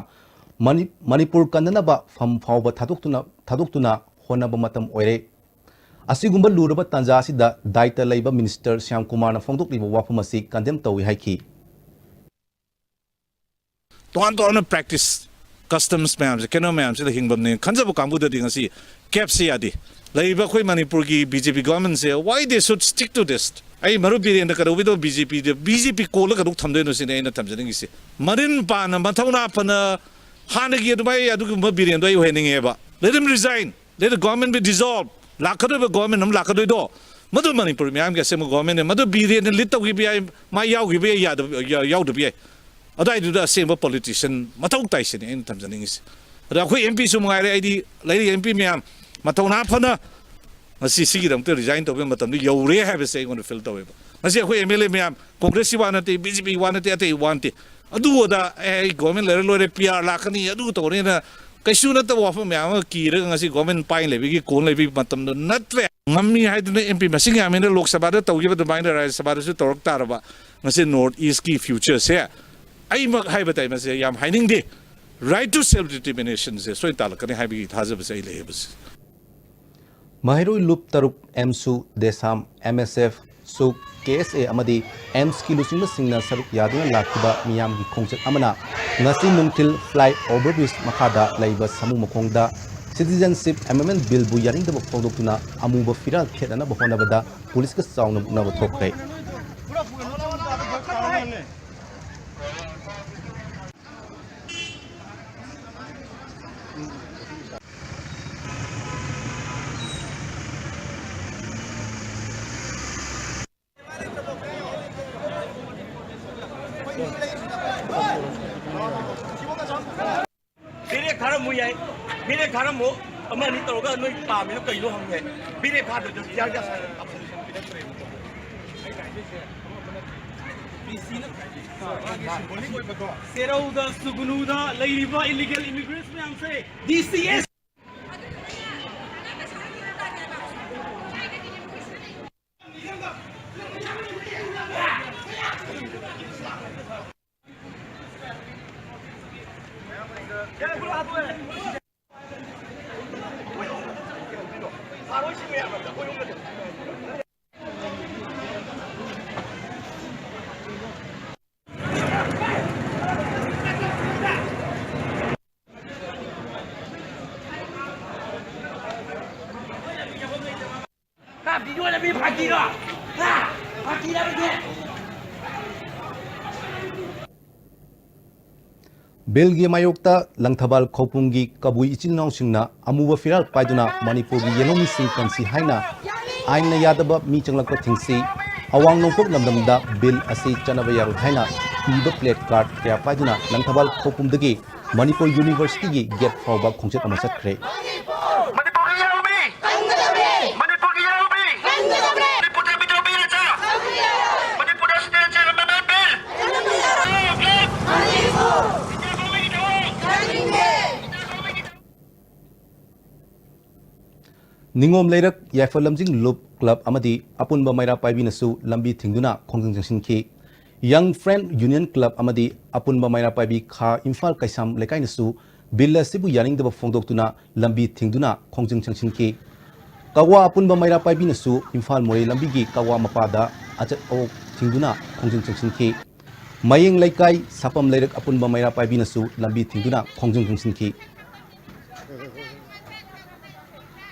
ꯃꯅꯤ-, ꯃꯅꯤꯄꯨꯔ ꯀꯟꯅꯅꯕ ꯐꯝ ꯐꯥꯎꯕ ꯊꯥꯗꯣꯛꯇꯨꯅ, ꯊꯥꯗꯣꯛꯇꯨꯅ ꯍꯣꯠꯅꯕ ꯃꯇꯝ ꯑꯣꯏꯔꯦ꯫ ꯑꯁꯤꯒꯨꯝꯕ ꯂꯨꯔꯕ ꯇꯥꯟꯖꯥ ꯑꯁꯤꯗ ꯗꯥꯏꯇ ꯂꯩꯕ ꯃꯤꯅꯤꯁꯇꯔ ꯁ꯭ꯌꯥꯝ ꯀꯨꯃꯥꯔꯅ ꯐꯣꯡꯗꯣꯛꯂꯤꯕ ꯋꯥꯐꯝ ꯑꯁꯤ ꯀꯟꯗꯦꯝ ꯇꯧꯏ ꯍꯥꯏꯈꯤ꯫ ꯇꯣꯉꯥꯟ ꯇꯣꯉꯥꯟꯕ ꯄ꯭ꯔꯦꯛꯇꯤꯁ, ꯀꯁꯇꯝꯁ ꯃꯌꯥꯝꯁꯦ, ꯀꯩꯅꯣ ꯃꯌꯥꯝꯁꯤꯗ ꯍꯤꯡꯐꯝꯅꯦ ꯈꯟꯖꯕ ꯀꯥꯡꯕꯨꯗꯗꯤ ꯉꯁꯤ ꯀꯦꯞꯁꯦ ꯌꯥꯗꯦ꯫ ꯂꯩꯔꯤꯕ ꯑꯩꯈꯣꯏ ꯃꯅꯤꯄꯨꯔꯒꯤ ꯕꯤ ꯖꯦ ꯄꯤ ꯒꯣꯔꯃꯦꯟꯁꯦ, why they should stick to this? ꯑꯩ ꯃꯔꯨꯞ ꯕꯤꯔꯦꯟꯗ ꯀꯩꯗꯧꯕꯤꯗꯣ ꯕꯤ ꯖꯦ ꯄꯤꯗ, ꯕꯤ ꯖꯦ ꯄꯤ ꯀꯣꯜꯂ ꯀꯩꯗꯧ ꯊꯝꯗꯣꯏꯅꯣ ꯁꯤꯅꯤ ꯑꯩꯅ ꯊꯝꯖꯅꯤꯡꯉꯤꯁꯤ꯫ ꯃꯔꯤꯟ ꯄꯥꯟꯅ ꯃꯊꯧꯅꯥ ꯐꯅ ꯍꯥꯟꯅꯒꯤ ꯑꯗꯨꯃꯥꯏ ꯑꯗꯨꯒꯨꯝꯕ ꯕꯤꯔꯦꯟꯗꯣ ꯑꯩ ꯑꯣꯏꯍꯟꯅꯤꯡꯉꯦꯕ꯫ Let him resign. Let the government be dissolved. ꯂꯥꯛꯀꯗꯣꯏꯕ ꯒꯣꯔꯃꯦꯟ ꯑꯃ ꯂꯥꯛꯀꯗꯣꯏꯗꯣ, ꯃꯗꯨ ꯃꯅꯤꯄꯨꯔ ꯃꯤꯌꯥꯝꯒꯤ ꯑꯁꯦꯡꯕ ꯒꯣꯔꯃꯦꯟꯅꯦ꯫ ꯃꯗꯨ ꯕꯤꯔꯦꯟꯅ ꯂꯤꯠ ꯇꯧꯈꯤꯕ ꯌꯥꯏ, ꯃꯥ ꯌꯥꯎꯈꯤꯕ ꯌꯥꯏ, ꯌꯥꯗꯕ, ꯌꯥ-, ꯌꯥꯎꯗꯕ ꯌꯥꯏ꯫ ꯑꯗꯨꯋꯥꯏꯗꯨꯗ ꯑꯁꯦꯡꯕ ꯄꯣꯂꯤꯇꯤꯁꯤꯌꯟ ꯃꯊꯧ ꯇꯥꯏ ꯁꯤꯅꯤ ꯑꯩꯅ ꯊꯝꯖꯅꯤꯡꯉꯤꯁꯦ꯫ ꯑꯗ ꯑꯩꯈꯣꯏ ꯑꯦꯝ ꯄꯤꯁꯨ ꯃꯉꯥꯏꯔꯦ, ꯑꯩꯗꯤ ꯂꯩꯔꯤꯕ ꯑꯦꯝ ꯄꯤ ꯃꯌꯥꯝ ꯃꯊꯧꯅꯥ ꯐꯅ ꯉꯁꯤ ꯁꯤꯒꯤꯗꯃꯛꯇ ꯔꯤꯖꯥꯏꯟ ꯇꯧꯕꯒꯤ ꯃꯇꯝꯗꯨ ꯌꯧꯔꯦ ꯍꯥꯏꯕꯁꯦ ꯑꯩꯉꯣꯟꯗ ꯐꯤꯜ ꯇꯧꯋꯦꯕ꯫ ꯉꯁꯤ ꯑꯩꯈꯣꯏ ꯑꯦꯝ ꯑꯦꯜ ꯑꯦ ꯃꯌꯥꯝ, ꯀꯣꯡꯒ꯭ꯔꯦꯁꯀꯤ ꯋꯥ ꯅꯠꯇꯦ, ꯕꯤ ꯖꯦ ꯄꯤꯒꯤ ꯋꯥ ꯅꯠꯇꯦ, ꯑꯇꯩ ꯋꯥ ꯅꯠꯇꯦ, ꯑꯗꯨ ꯑꯗꯥ, "ꯑꯦ, ꯑꯩ ꯒꯣꯔꯃꯦꯟ ꯂꯩꯔ ꯂꯣꯏꯔꯦ, ꯄꯤ ꯑꯥꯔ ꯂꯥꯛꯀꯅꯤ, ꯑꯗꯨ ꯇꯧꯔꯅꯤꯅ" ꯀꯩꯁꯨ ꯅꯠꯇꯕ ꯋꯥꯐꯝ ꯃꯌꯥꯝ ꯑꯃ ꯀꯤꯔꯒ ꯉꯁꯤ ꯒꯣꯔꯃꯦꯟ ꯄꯥꯏ ꯂꯩꯕꯒꯤ, ꯀꯣꯟ ꯂꯩꯕꯒꯤ ꯃꯇꯝꯗꯣ ꯅꯠꯇ꯭ꯔꯦ꯫ ꯉꯝꯃꯤ ꯍꯥꯏꯗꯨꯅ ꯑꯦꯝ ꯄꯤ ꯃꯁꯤꯡ ꯌꯥꯝꯃꯤꯅ ꯂꯣꯛ ꯁꯚꯥꯗ ꯇꯧꯈꯤꯕ ꯑꯗꯨꯃꯥꯏꯅ ꯔꯥꯖ꯭ꯌ ꯁꯚꯥꯗꯁꯨ ꯇꯧꯔꯛ ꯇꯥꯔꯕ꯫ ꯉꯁꯤ ꯅꯣꯔꯠ ꯏꯁꯀꯤ ꯐ꯭ꯌꯨꯆꯔꯁꯦ ꯑꯩꯃꯛ ꯍꯥꯏꯕ ꯇꯥꯏ, ꯃꯁꯤ ꯌꯥꯝ ꯍꯥꯏꯅꯤꯡꯗꯦ꯫ Right to self determination ꯁꯦ ꯁꯣꯏꯗꯅ ꯇꯥꯜꯂꯛꯀꯅꯤ ꯍꯥꯏꯕꯒꯤ ꯊꯥꯖꯕꯁꯦ ꯑꯩ ꯂꯩꯌꯦꯕ꯫ ꯃꯍꯩꯔꯣꯏ ꯂꯨꯞ ꯇꯔꯨꯛ, ꯑꯦꯝꯁꯨ, ꯗꯦꯁꯥꯝ, ꯑꯦꯝ ꯑꯦꯁ ꯑꯦꯐ, ꯁꯨꯛ, ꯀꯦ ꯑꯦꯁ ꯑꯦ ꯑꯃꯗꯤ ꯑꯦꯝꯁꯀꯤ ꯂꯨꯆꯤꯡꯕꯁꯤꯡꯅ ꯁꯔꯨꯛ ꯌꯥꯗꯨꯅ ꯂꯥꯛꯈꯤꯕ ꯃꯤꯌꯥꯝꯒꯤ ꯈꯣꯡꯆꯠ ꯑꯃꯅ ꯉꯁꯤ ꯅꯨꯡꯊꯤꯜ ꯐ꯭ꯂꯥꯏ ꯑꯣꯚꯔ ꯕ꯭ꯔꯤꯖ ꯃꯈꯥꯗ ꯂꯩꯕ ꯁꯥꯃꯨ ꯃꯈꯣꯡꯗ Citizenship Amendment Billꯕꯨ ꯌꯥꯅꯤꯡꯗꯕ ꯐꯣꯡꯗꯣꯛꯇꯨꯅ ꯑꯃꯨꯕ ꯐꯤꯔꯥꯜ ꯊꯦꯠꯅꯅꯕ ꯍꯣꯠꯅꯕꯗ ꯄꯨꯂꯤꯁꯀ ꯆꯥꯎꯅ ꯃꯨꯛꯅꯕ ꯊꯣꯛꯈ꯭ꯔꯦ꯫ ꯕꯦꯔꯦꯛ ꯊꯥꯔꯝꯃꯨ ꯌꯥꯏ꯫ ꯕꯦꯔꯦꯛ ꯊꯥꯔꯝꯃꯨ꯫ ꯑꯃ ꯑꯅꯤ ꯇꯧꯔꯒ ꯅꯣꯏ ꯄꯥꯝꯃꯤꯗꯣ ꯀꯩꯅꯣ ꯍꯪꯉꯦ꯫ ꯕꯦꯔꯦꯛ ꯊꯥꯗ꯭ꯔꯁꯨ ꯇꯤꯌꯥꯔ ꯒ꯭ꯌꯥꯁ ꯊꯥꯔꯒ ꯀꯥꯞꯁꯤꯜꯂꯨ꯫ ꯁꯦꯔꯧꯗ, ꯁꯨꯒꯅꯨꯗ ꯂꯩꯔꯤꯕ ꯏꯂꯤꯒꯦꯜ ꯏꯃꯤꯒ꯭ꯔꯦꯟꯠꯁ ꯃꯌꯥꯝꯁꯦ ꯗꯤ ꯁꯤ ꯑꯦꯁ ꯍꯥ, ꯚꯤꯗꯤꯑꯣ ꯅꯝꯃꯤ ꯐꯥꯒꯤꯔꯣ? ꯍꯥ? ꯐꯥꯒꯤ ꯅꯝꯃꯤꯁꯦ? ꯕꯤꯜꯒꯤ ꯃꯥꯌꯣꯛꯇ ꯂꯪꯊꯕꯥꯜ ꯈꯧꯄꯨꯝꯒꯤ ꯀꯕꯨꯏ ꯏꯆꯤꯜ ꯏꯅꯥꯎꯁꯤꯡꯅ ꯑꯃꯨꯕ ꯐꯤꯔꯥꯜ ꯄꯥꯏꯗꯨꯅ ꯃꯅꯤꯄꯨꯔꯒꯤ ꯌꯦꯜꯍꯧꯃꯤꯁꯤꯡ ꯀꯟꯁꯤ ꯍꯥꯏꯅ ꯑꯥꯏꯟꯅ ꯌꯥꯗꯕ ꯃꯤ ꯆꯪꯂꯛꯄ ꯊꯤꯡꯁꯤ, ꯑꯋꯥꯡ ꯅꯣꯡꯄꯣꯛ ꯂꯝꯗꯝꯗ ꯕꯤꯜ ꯑꯁꯤ ꯆꯠꯅꯕ ꯌꯥꯔꯣꯏ ꯍꯥꯏꯅ ꯏꯕ ꯄ꯭ꯂꯦ ꯀꯥꯔꯗ ꯀꯌꯥ ꯄꯥꯏꯗꯨꯅ ꯂꯪꯊꯕꯥꯜ ꯈꯧꯄꯨꯝꯗꯒꯤ ꯃꯅꯤꯄꯨꯔ ꯌꯨꯅꯤꯚꯔꯁꯤꯇꯤꯒꯤ ꯒꯦꯠ ꯐꯥꯎꯕ ꯈꯣꯡꯆꯠ ꯑꯃ ꯆꯠꯈ꯭ꯔꯦ꯫ ꯃꯅꯤꯄꯨꯔꯒꯤ ꯌꯥꯎꯕꯤ! ꯀꯟꯒꯗꯕꯅꯤ! ꯃꯅꯤꯄꯨꯔꯒꯤ ꯌꯥꯎꯕꯤ! ꯀꯟꯒꯗꯕꯅꯤ! ꯃꯅꯤꯄꯨꯔꯗ ꯃꯤꯇꯣꯞ ꯄꯤꯔꯦ ꯆꯥ! ꯆꯪꯕꯤꯔꯣ! ꯃꯅꯤꯄꯨꯔꯗ ꯁꯤꯗ ꯆꯦꯜꯂꯝꯕ ꯃꯦꯝ ꯕꯤꯜ! ꯆꯪꯕꯤꯔꯣ! ꯃꯅꯤꯄꯨꯔ! ꯏꯟꯗꯤꯌꯥ ꯒꯣꯔꯃꯦꯟꯒꯤ ꯊꯕꯛ! ꯌꯥꯅꯤꯡꯗꯦ! ꯏꯟꯗꯤꯌꯥ ꯒꯣꯔꯃꯦꯟꯒꯤ ꯊꯕꯛ! ꯅꯤꯉꯣꯝ ꯂꯩꯔꯛ ꯌꯥꯏꯐ ꯂꯝꯖꯤꯡ ꯂꯨꯞ ꯀ꯭ꯂꯕ ꯑꯃꯗꯤ ꯑꯄꯨꯟꯕ ꯃꯩꯔꯥ ꯄꯥꯏꯕꯤꯅꯁꯨ ꯂꯝꯕꯤ ꯊꯤꯡꯗꯨꯅ ꯈꯣꯡꯖꯪ ꯆꯪꯁꯤꯟꯈꯤ꯫ Young Friend Union Club ꯑꯃꯗꯤ ꯑꯄꯨꯟꯕ ꯃꯩꯔꯥ ꯄꯥꯏꯕꯤ ꯈꯥ ꯏꯝꯐꯥꯜ ꯀꯩꯁꯥꯝ ꯂꯩꯀꯥꯏꯅꯁꯨ ꯕꯤꯜ ꯑꯁꯤꯕꯨ ꯌꯥꯅꯤꯡꯗꯕ ꯐꯣꯡꯗꯣꯛꯇꯨꯅ ꯂꯝꯕꯤ ꯊꯤꯡꯗꯨꯅ ꯈꯣꯡꯖꯪ ꯆꯪꯁꯤꯟꯈꯤ꯫ ꯀꯛꯋꯥ ꯑꯄꯨꯟꯕ ꯃꯩꯔꯥ ꯄꯥꯏꯕꯤꯅꯁꯨ ꯏꯝꯐꯥꯜ ꯃꯣꯔꯦ ꯂꯝꯕꯤꯒꯤ ꯀꯛꯋꯥ ꯃꯄꯥꯗ ꯑꯆꯠ ꯑꯋꯣꯛ ꯊꯤꯡꯗꯨꯅ ꯈꯣꯡꯖꯪ ꯆꯪꯁꯤꯟꯈꯤ꯫ ꯃꯌꯦꯡ ꯂꯩꯀꯥꯏ, ꯁꯥꯄꯝ ꯂꯩꯔꯛ ꯑꯄꯨꯟꯕ ꯃꯩꯔꯥ ꯄꯥꯏꯕꯤꯅꯁꯨ ꯂꯝꯕꯤ ꯊꯤꯡꯗꯨꯅ ꯈꯣꯡꯖꯪ ꯆꯪꯁꯤꯟꯈꯤ꯫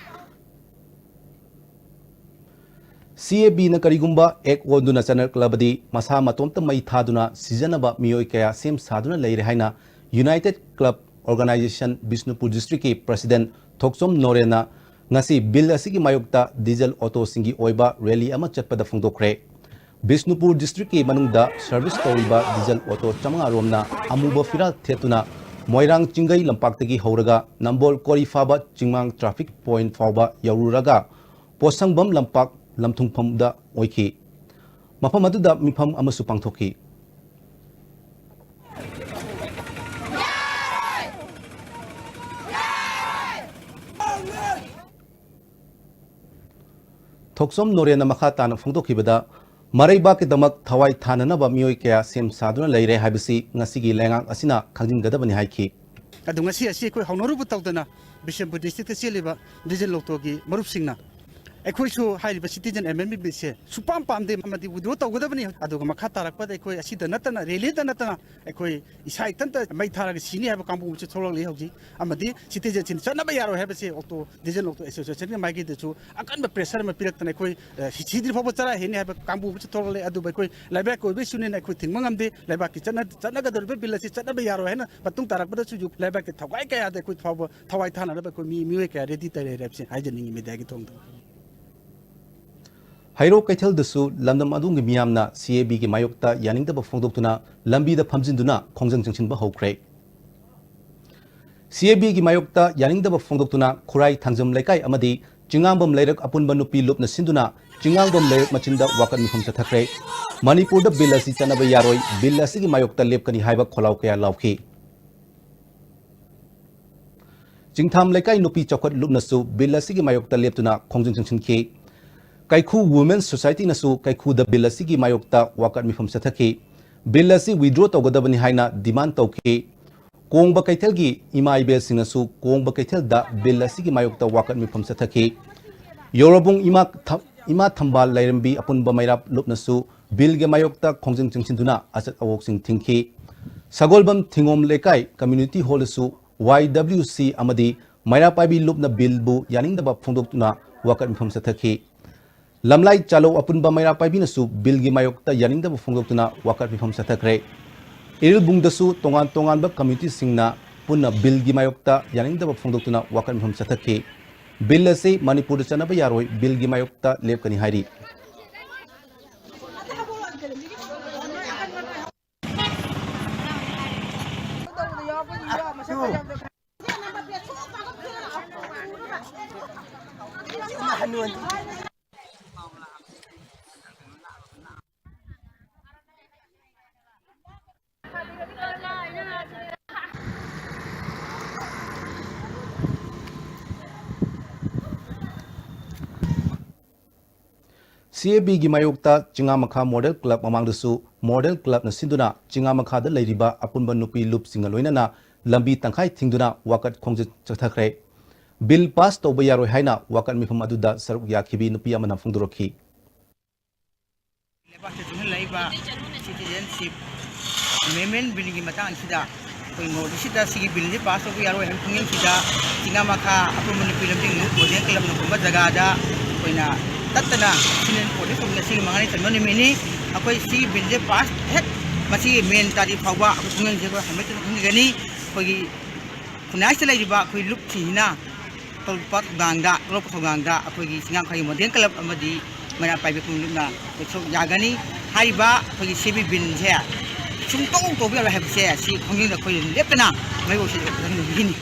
ꯁꯤ ꯑꯦ ꯕꯤꯅ ꯀꯔꯤꯒꯨꯝꯕ ꯑꯦꯛ ꯑꯣꯟꯗꯨꯅ ꯆꯠꯅꯔꯛꯂꯕꯗꯤ ꯃꯁꯥ ꯃꯇꯣꯝꯇ ꯃꯩ ꯊꯥꯗꯨꯅ ꯁꯤꯖꯟꯅꯕ ꯃꯤꯑꯣꯏ ꯀꯌꯥ ꯁꯦꯝ ꯁꯥꯗꯨꯅ ꯂꯩꯔꯦ ꯍꯥꯏꯅ United Club Organization ꯕꯤꯁꯅꯨꯄꯨꯔ ꯗꯤꯁꯇ꯭ꯔꯤꯛꯀꯤ ꯄ꯭ꯔꯁꯤꯗꯦꯟꯠ ꯊꯣꯛꯆꯣꯝ ꯅꯣꯔꯦꯟꯅ ꯉꯁꯤ ꯕꯤꯜ ꯑꯁꯤꯒꯤ ꯃꯥꯌꯣꯛꯇ ꯗꯤꯖꯜ ꯑꯣꯇꯣꯁꯤꯡꯒꯤ ꯑꯣꯏꯕ ꯔꯦꯂꯤ ꯑꯃ ꯆꯠꯄꯗ ꯐꯣꯡꯗꯣꯛꯈ꯭ꯔꯦ꯫ ꯕꯤꯁꯅꯨꯄꯨꯔ ꯗꯤꯁꯇ꯭ꯔꯤꯛꯀꯤ ꯃꯅꯨꯡꯗ ꯁꯔꯚꯤꯁ ꯇꯧꯔꯤꯕ ꯗꯤꯖꯜ ꯑꯣꯇꯣ ꯆꯥꯃꯉꯥ ꯔꯣꯝꯅ ꯑꯃꯨꯕ ꯐꯤꯔꯥꯜ ꯊꯦꯠꯇꯨꯅ ꯃꯣꯏꯔꯥꯡ ꯆꯤꯡꯒꯩ ꯂꯝꯄꯥꯛꯇꯒꯤ ꯍꯧꯔꯒ ꯅꯝꯕꯣꯜ ꯀꯣꯔꯤ ꯐꯥꯕ ꯆꯤꯡꯃꯥꯡ ꯇ꯭ꯔꯥꯐꯤꯛ ꯄꯣꯏꯟꯠ ꯐꯥꯎꯕ ꯌꯧꯔꯨꯔꯒ ꯄꯣꯠꯁꯪꯕꯝ ꯂꯝꯄꯥꯛ ꯂꯝꯊꯨꯡꯐꯝꯗ ꯑꯣꯏꯈꯤ꯫ ꯃꯐꯝ ꯑꯗꯨꯗ ꯃꯤꯐꯝ ꯑꯃꯁꯨ ꯄꯥꯡꯊꯣꯛꯈꯤ꯫ ꯊꯣꯛꯆꯣꯝ ꯅꯣꯔꯦꯟꯅ ꯃꯈꯥ ꯇꯥꯅ ꯐꯣꯡꯗꯣꯛꯈꯤꯕꯗ, ꯃꯔꯩꯕꯥꯛꯀꯤꯗꯃꯛ ꯊꯋꯥꯏ ꯊꯥꯅꯅꯕ ꯃꯤꯑꯣꯏ ꯀꯌꯥ ꯁꯦꯝ ꯁꯥꯗꯨꯅ ꯂꯩꯔꯦ ꯍꯥꯏꯕꯁꯤ ꯉꯁꯤꯒꯤ ꯂꯩꯉꯥꯛ ꯑꯁꯤꯅ ꯈꯪꯖꯤꯟꯒꯗꯕꯅꯤ ꯍꯥꯏꯈꯤ꯫ ꯑꯗꯣ ꯉꯁꯤ ꯑꯁꯤ ꯑꯩꯈꯣꯏ ꯍꯧꯅꯔꯨꯕ ꯇꯧꯗꯅ ꯕꯤꯁꯦꯝꯄꯨꯔ ꯗꯤꯁꯇ꯭ꯔꯤꯛꯇ ꯆꯦꯜꯂꯤꯕ ꯗꯤꯖꯜ ꯑꯣꯇꯣꯒꯤ ꯃꯔꯨꯞꯁꯤꯡꯅ ꯑꯩꯈꯣꯏꯁꯨ ꯍꯥꯏꯔꯤꯕ ꯁꯤꯇꯤꯖꯟ ꯑꯦꯃꯦꯟꯃꯦꯟ ꯕꯤꯜꯁꯦ ꯁꯨꯄꯥꯝ ꯄꯥꯝꯗꯦ ꯑꯃꯗꯤ ꯋꯤꯗ꯭ꯔꯣ ꯇꯧꯒꯗꯕꯅꯤ꯫ ꯑꯗꯨꯒ ꯃꯈꯥ ꯇꯥꯔꯛꯄꯗ ꯑꯩꯈꯣꯏ ꯑꯁꯤꯗ ꯅꯠꯇꯅ, ꯔꯦꯂꯤꯗ ꯅꯠꯇꯅ, ꯑꯩꯈꯣꯏ ꯏꯁꯥ ꯏꯊꯟꯇ ꯃꯩ ꯊꯥꯔꯒ ꯁꯤꯅꯤ ꯍꯥꯏꯕ ꯀꯥꯡꯕꯨ ꯑꯃꯁꯨ ꯊꯣꯛꯂꯛꯂꯤ ꯍꯧꯖꯤꯛ꯫ ꯑꯃꯗꯤ ꯁꯤꯇꯤꯖꯟꯁꯤꯡ ꯆꯠꯅꯕ ꯌꯥꯔꯣꯏ ꯍꯥꯏꯕꯁꯦ ꯑꯣꯇꯣ, ꯗꯤꯖꯜ ꯑꯣꯇꯣ ꯑꯦꯁꯣꯁꯤꯌꯦꯁꯟꯒꯤ ꯃꯥꯏꯀꯩꯗꯁꯨ ꯑꯀꯟꯕ ꯄ꯭ꯔꯦꯁꯔ ꯑꯃ ꯄꯤꯔꯛꯇꯅ ꯑꯩꯈꯣꯏ, ꯑ, ꯁꯤ-, ꯁꯤꯗ꯭ꯔꯤ ꯐꯥꯎꯕ ꯆꯔꯥ ꯍꯦꯟꯅꯤ ꯍꯥꯏꯕ ꯀꯥꯡꯕꯨ ꯑꯃꯁꯨ ꯊꯣꯛꯂꯛꯂꯦ꯫ ꯑꯗꯨꯕꯨ ꯑꯩꯈꯣꯏ ꯂꯩꯕꯥꯛꯀꯤ ꯑꯣꯏꯕ ꯏꯁꯨꯅꯤꯅ ꯑꯩꯈꯣꯏ ꯊꯤꯡꯕ ꯉꯝꯗꯦ꯫ ꯂꯩꯕꯥꯛꯀꯤ ꯆꯠꯅ-, ꯆꯠꯅꯒꯗꯧꯔꯤꯕ ꯕꯤꯜ ꯑꯁꯤ ꯆꯠꯅꯕ ꯌꯥꯔꯣꯏ ꯍꯥꯏꯅ ꯃꯇꯨꯡ ꯇꯥꯔꯛꯄꯗꯁꯨ ꯌꯨ-, ꯂꯩꯕꯥꯛꯀꯤ ꯊꯧꯒꯥꯏ ꯀꯌꯥꯗ ꯑꯩꯈꯣꯏ ꯐꯥꯎꯕ ꯊꯋꯥꯏ ꯊꯥꯅꯅꯕ ꯑꯩꯈꯣꯏ ꯃꯤ, ꯃꯤꯑꯣꯏ ꯀꯌꯥ ꯔꯦꯗꯤꯗ ꯂꯩꯔꯦ ꯍꯥꯏꯕꯁꯤ ꯍꯥꯏꯖꯅꯤꯡꯉꯤ ꯃꯤꯗꯤꯌꯥꯒꯤ ꯊꯣꯡꯗ꯫ ꯍꯩꯔꯣꯛ ꯀꯩꯊꯦꯜꯗꯁꯨ ꯂꯝꯗꯝ ꯑꯗꯨꯒꯤ ꯃꯤꯌꯥꯝꯅ ꯁꯤ ꯑꯦ ꯕꯤꯒꯤ ꯃꯥꯌꯣꯛꯇ ꯌꯥꯅꯤꯡꯗꯕ ꯐꯣꯡꯗꯣꯛꯇꯨꯅ ꯂꯝꯕꯤꯗ ꯐꯝꯖꯤꯟꯗꯨꯅ ꯈꯣꯡꯖꯪ ꯆꯪꯁꯤꯟꯕ ꯍꯧꯈ꯭ꯔꯦ꯫ ꯁꯤ ꯑꯦ ꯕꯤꯒꯤ ꯃꯥꯌꯣꯛꯇ ꯌꯥꯅꯤꯡꯗꯕ ꯐꯣꯡꯗꯣꯛꯇꯨꯅ ꯈꯨꯔꯥꯏ ꯊꯥꯡꯖꯝ ꯂꯩꯀꯥꯏ ꯑꯃꯗꯤ ꯆꯤꯡꯉꯥꯡꯕꯝ ꯂꯩꯔꯛ ꯑꯄꯨꯟꯕ ꯅꯨꯄꯤ ꯂꯨꯞꯅ ꯁꯤꯟꯗꯨꯅ ꯆꯤꯡꯉꯥꯡꯕꯝ ꯂꯩꯔꯛ ꯃꯆꯤꯟꯗ ꯋꯥꯀꯠ ꯃꯤꯐꯝ ꯆꯠꯊꯈ꯭ꯔꯦ꯫ ꯃꯅꯤꯄꯨꯔꯗ ꯕꯤꯜ ꯑꯁꯤ ꯆꯠꯅꯕ ꯌꯥꯔꯣꯏ, ꯕꯤꯜ ꯑꯁꯤꯒꯤ ꯃꯥꯌꯣꯛꯇ ꯂꯦꯞꯀꯅꯤ ꯍꯥꯏꯕ ꯈꯣꯜꯂꯥꯎ ꯀꯌꯥ ꯂꯥꯎꯈꯤ꯫ ꯆꯤꯡꯊꯥꯝ ꯂꯩꯀꯥꯏ ꯅꯨꯄꯤ ꯆꯥꯎꯈꯠ ꯂꯨꯞꯅꯁꯨ ꯕꯤꯜ ꯑꯁꯤꯒꯤ ꯃꯥꯌꯣꯛꯇ ꯂꯦꯞꯇꯨꯅ ꯈꯣꯡꯖꯪ ꯆꯪꯁꯤꯟꯈꯤ꯫ ꯀꯩꯈꯨ Women's Society ꯅꯁꯨ ꯀꯩꯈꯨꯗ ꯕꯤꯜ ꯑꯁꯤꯒꯤ ꯃꯥꯌꯣꯛꯇ ꯋꯥꯀꯠ ꯃꯤꯐꯝ ꯆꯠꯊꯈꯤ꯫ ꯕꯤꯜ ꯑꯁꯤ withdraw ꯇꯧꯒꯗꯕꯅꯤ ꯍꯥꯏꯅ demand ꯇꯧꯈꯤ꯫ ꯀꯣꯡꯕ ꯀꯩꯊꯦꯜꯒꯤ ꯏꯃꯥ ꯏꯕꯦꯜꯁꯤꯡꯅꯁꯨ ꯀꯣꯡꯕ ꯀꯩꯊꯦꯜꯗ ꯕꯤꯜ ꯑꯁꯤꯒꯤ ꯃꯥꯌꯣꯛꯇ ꯋꯥꯀꯠ ꯃꯤꯐꯝ ꯆꯠꯊꯈꯤ꯫ ꯌꯧꯔꯕꯨꯡ ꯏꯃꯥ ꯊ-, ꯏꯃꯥ ꯊꯝꯕꯥꯜ ꯂꯩꯔꯦꯝꯕꯤ ꯑꯄꯨꯟꯕ ꯃꯩꯔꯥ ꯂꯨꯞꯅꯁꯨ ꯕꯤꯜꯒꯤ ꯃꯥꯌꯣꯛꯇ ꯈꯣꯡꯖꯪ ꯆꯪꯁꯤꯟꯗꯨꯅ ꯑꯆꯠ ꯑꯋꯣꯛꯁꯤꯡ ꯊꯤꯡꯈꯤ꯫ ꯁꯒꯣꯜꯕꯝ ꯊꯤꯉꯣꯝ ꯂꯩꯀꯥꯏ community hall ꯗꯁꯨ Y W C ꯑꯃꯗꯤ ꯃꯩꯔꯥ ꯄꯥꯏꯕꯤ ꯂꯨꯞꯅ ꯕꯤꯜꯕꯨ ꯌꯥꯅꯤꯡꯗꯕ ꯐꯣꯡꯗꯣꯛꯇꯨꯅ ꯋꯥꯀꯠ ꯃꯤꯐꯝ ꯆꯠꯊꯈꯤ꯫ ꯂꯝꯂꯥꯏ ꯆꯥꯂꯧ ꯑꯄꯨꯟꯕ ꯃꯩꯔꯥ ꯄꯥꯏꯕꯤꯅꯁꯨ ꯕꯤꯜꯒꯤ ꯃꯥꯌꯣꯛꯇ ꯌꯥꯅꯤꯡꯗꯕ ꯐꯣꯡꯗꯣꯛꯇꯨꯅ ꯋꯥꯀꯠ ꯃꯤꯐꯝ ꯆꯠꯊꯈ꯭ꯔꯦ꯫ ꯏꯔꯤꯜꯕꯨꯡꯗꯁꯨ ꯇꯣꯉꯥꯟ ꯇꯣꯉꯥꯟꯕ community ꯁꯤꯡꯅ ꯄꯨꯟꯅ ꯕꯤꯜꯒꯤ ꯃꯥꯌꯣꯛꯇ ꯌꯥꯅꯤꯡꯗꯕ ꯐꯣꯡꯗꯣꯛꯇꯨꯅ ꯋꯥꯀꯠ ꯃꯤꯐꯝ ꯆꯠꯊꯈꯤ꯫ ꯕꯤꯜ ꯑꯁꯤ ꯃꯅꯤꯄꯨꯔꯗ ꯆꯠꯅꯕ ꯌꯥꯔꯣꯏ, ꯕꯤꯜꯒꯤ ꯃꯥꯌꯣꯛꯇ ꯂꯦꯞꯀꯅꯤ ꯍꯥꯏꯔꯤ꯫ C A B ꯒꯤ ꯃꯥꯌꯣꯛꯇ ꯆꯤꯉꯥꯃꯈꯥ Model Club ꯃꯃꯥꯡꯗꯁꯨ Model Club ꯅ ꯁꯤꯟꯗꯨꯅ ꯆꯤꯉꯥꯃꯈꯥꯗ ꯂꯩꯔꯤꯕ ꯑꯄꯨꯟꯕ ꯅꯨꯄꯤ ꯂꯨꯞꯁꯤꯡꯒ ꯂꯣꯏꯅꯅ ꯂꯝꯕꯤ ꯇꯪꯈꯥꯏ ꯊꯤꯡꯗꯨꯅ ꯋꯥꯀꯠ ꯈꯣꯡꯖꯪ ꯆꯠꯊꯈ꯭ꯔꯦ꯫ ꯕꯤꯜ ꯄꯥꯁ ꯇꯧꯕ ꯌꯥꯔꯣꯏ ꯍꯥꯏꯅ ꯋꯥꯀꯠ ꯃꯤꯐꯝ ꯑꯗꯨꯗ ꯁꯔꯨꯛ ꯌꯥꯈꯤꯕꯤ ꯅꯨꯄꯤ ꯑꯃꯅ ꯐꯣꯡꯗꯣꯔꯛꯈꯤ꯫ ꯂꯩꯕꯥꯛꯇ ꯇꯨꯡꯍꯜꯂꯛꯏꯕ citizenship amendment ꯕꯤꯜꯒꯤ ꯃꯇꯥꯡꯁꯤꯗ ꯑꯩꯈꯣꯏ ꯅꯣꯔꯠ ꯏꯁꯁꯤꯗ ꯁꯤꯒꯤ ꯕꯤꯜꯁꯤ ꯄꯥꯁ ꯇꯧꯕ ꯌꯥꯔꯣꯏ ꯍꯥꯏꯕ ꯈꯣꯡꯖꯪꯁꯤꯗ ꯆꯤꯉꯥꯃꯈꯥ ꯑꯄꯨꯟꯕ ꯅꯨꯄꯤ ꯂꯝꯖꯤꯡ Model Club ꯅ ꯀꯨꯝꯕ ꯖꯒꯥꯗ ꯑꯩꯈꯣꯏꯅ ꯇꯠꯇꯅ sit in protest ꯇꯧꯕ ꯉꯁꯤꯒꯤ ꯃꯉꯥꯅꯤ ꯆꯟꯕ ꯅꯨꯃꯤꯠꯅꯤ꯫ ꯑꯩꯈꯣꯏ ꯁꯤꯒꯤ ꯕꯤꯜꯁꯦ ꯄꯥꯁ ꯍꯦꯛ ꯃꯁꯤꯒꯤ ꯃꯦꯟ ꯇꯥꯔꯤꯛ ꯐꯥꯎꯕ ꯑꯩꯈꯣꯏ ꯈꯣꯡꯖꯪꯁꯦ ꯑꯩꯈꯣꯏ ꯍꯟꯕ ꯊꯨꯡꯍꯟꯒꯅꯤ꯫ ꯑꯩꯈꯣꯏꯒꯤ ꯈꯨꯟꯅꯥꯏꯁꯤꯗ ꯂꯩꯔꯤꯕ ꯑꯩꯈꯣꯏ ꯂꯨꯞꯁꯤꯡꯁꯤꯅ ꯇꯧꯔꯛꯄ ꯊꯧꯗꯥꯡꯗ, ꯂꯧꯔꯛꯄ ꯊꯧꯗꯥꯡꯗ ꯑꯩꯈꯣꯏꯒꯤ ꯆꯤꯉꯥꯃꯈꯥꯒꯤ Model Club ꯑꯃꯗꯤ ꯃꯩꯔꯥ ꯄꯥꯏꯕꯤ ꯈꯨꯟ ꯂꯨꯞꯅ ꯑꯩꯈꯣꯏ ꯁꯔꯨꯛ ꯌꯥꯒꯅꯤ꯫ ꯍꯥꯏꯔꯤꯕ ꯑꯩꯈꯣꯏꯒꯤ C A B ꯕꯤꯜꯁꯦ ꯁꯨꯡꯇꯧ ꯇꯧꯕ ꯌꯥꯔꯣꯏ ꯍꯥꯏꯕꯁꯦ ꯁꯤ ꯈꯣꯡꯖꯪꯗ ꯑꯩꯈꯣꯏ ꯂꯦꯞꯇꯅ ꯃꯥꯌꯣꯛꯁꯤꯗ ꯎꯠꯍꯟꯅꯤꯡꯕꯒꯤꯅꯤ꯫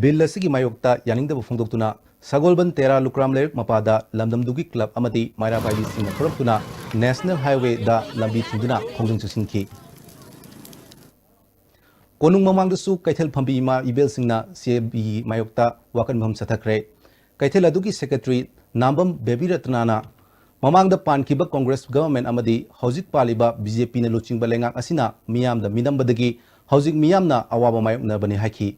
ꯕꯤꯜ ꯑꯁꯤꯒꯤ ꯃꯥꯌꯣꯛꯇ ꯌꯥꯅꯤꯡꯗꯕ ꯐꯣꯡꯗꯣꯛꯇꯨꯅ ꯁꯒꯣꯜꯕꯟ ꯇꯦꯔꯥ ꯂꯨꯀ꯭ꯔꯥꯝ ꯂꯩꯔꯛ ꯃꯄꯥꯗ ꯂꯝꯗꯝꯗꯨꯒꯤ club ꯑꯃꯗꯤ ꯃꯩꯔꯥ ꯄꯥꯏꯕꯤꯁꯤꯡꯅ ꯊꯣꯔꯛꯇꯨꯅ National Highway ꯗ ꯂꯝꯕꯤ ꯊꯤꯡꯗꯨꯅ ꯈꯣꯡꯖꯪ ꯆꯠꯁꯤꯟꯈꯤ꯫ ꯀꯣꯅꯨꯡ ꯃꯃꯥꯡꯗꯁꯨ ꯀꯩꯊꯦꯜ ꯐꯝꯕꯤ ꯏꯃꯥ ꯏꯕꯦꯜꯁꯤꯡꯅ C A B ꯒꯤ ꯃꯥꯌꯣꯛꯇ ꯋꯥꯀꯠ ꯃꯤꯐꯝ ꯆꯠꯊꯈ꯭ꯔꯦ꯫ ꯀꯩꯊꯦꯜ ꯑꯗꯨꯒꯤ ꯁꯦꯀ꯭ꯔꯦꯇꯔꯤ ꯅꯥꯝꯕꯝ ꯕꯦꯕꯤꯔꯠꯅꯥꯅ ꯃꯃꯥꯡꯗ ꯄꯥꯟꯈꯤꯕ ꯀꯣꯡꯒ꯭ꯔꯦꯁ ꯒꯚꯔꯟꯃꯦꯟꯠ ꯑꯃꯗꯤ ꯍꯧꯖꯤꯛ ꯄꯥꯜꯂꯤꯕ ꯕꯤ ꯖꯦ ꯄꯤꯅ ꯂꯨꯆꯤꯡꯕ ꯂꯩꯉꯥꯛ ꯑꯁꯤꯅ ꯃꯤꯌꯥꯝꯗ ꯃꯤꯅꯝꯕꯗꯒꯤ ꯍꯧꯖꯤꯛ ꯃꯤꯌꯥꯝꯅ ꯑꯋꯥꯕ ꯃꯥꯌꯣꯛꯅꯕꯅꯤ ꯍꯥꯏꯈꯤ꯫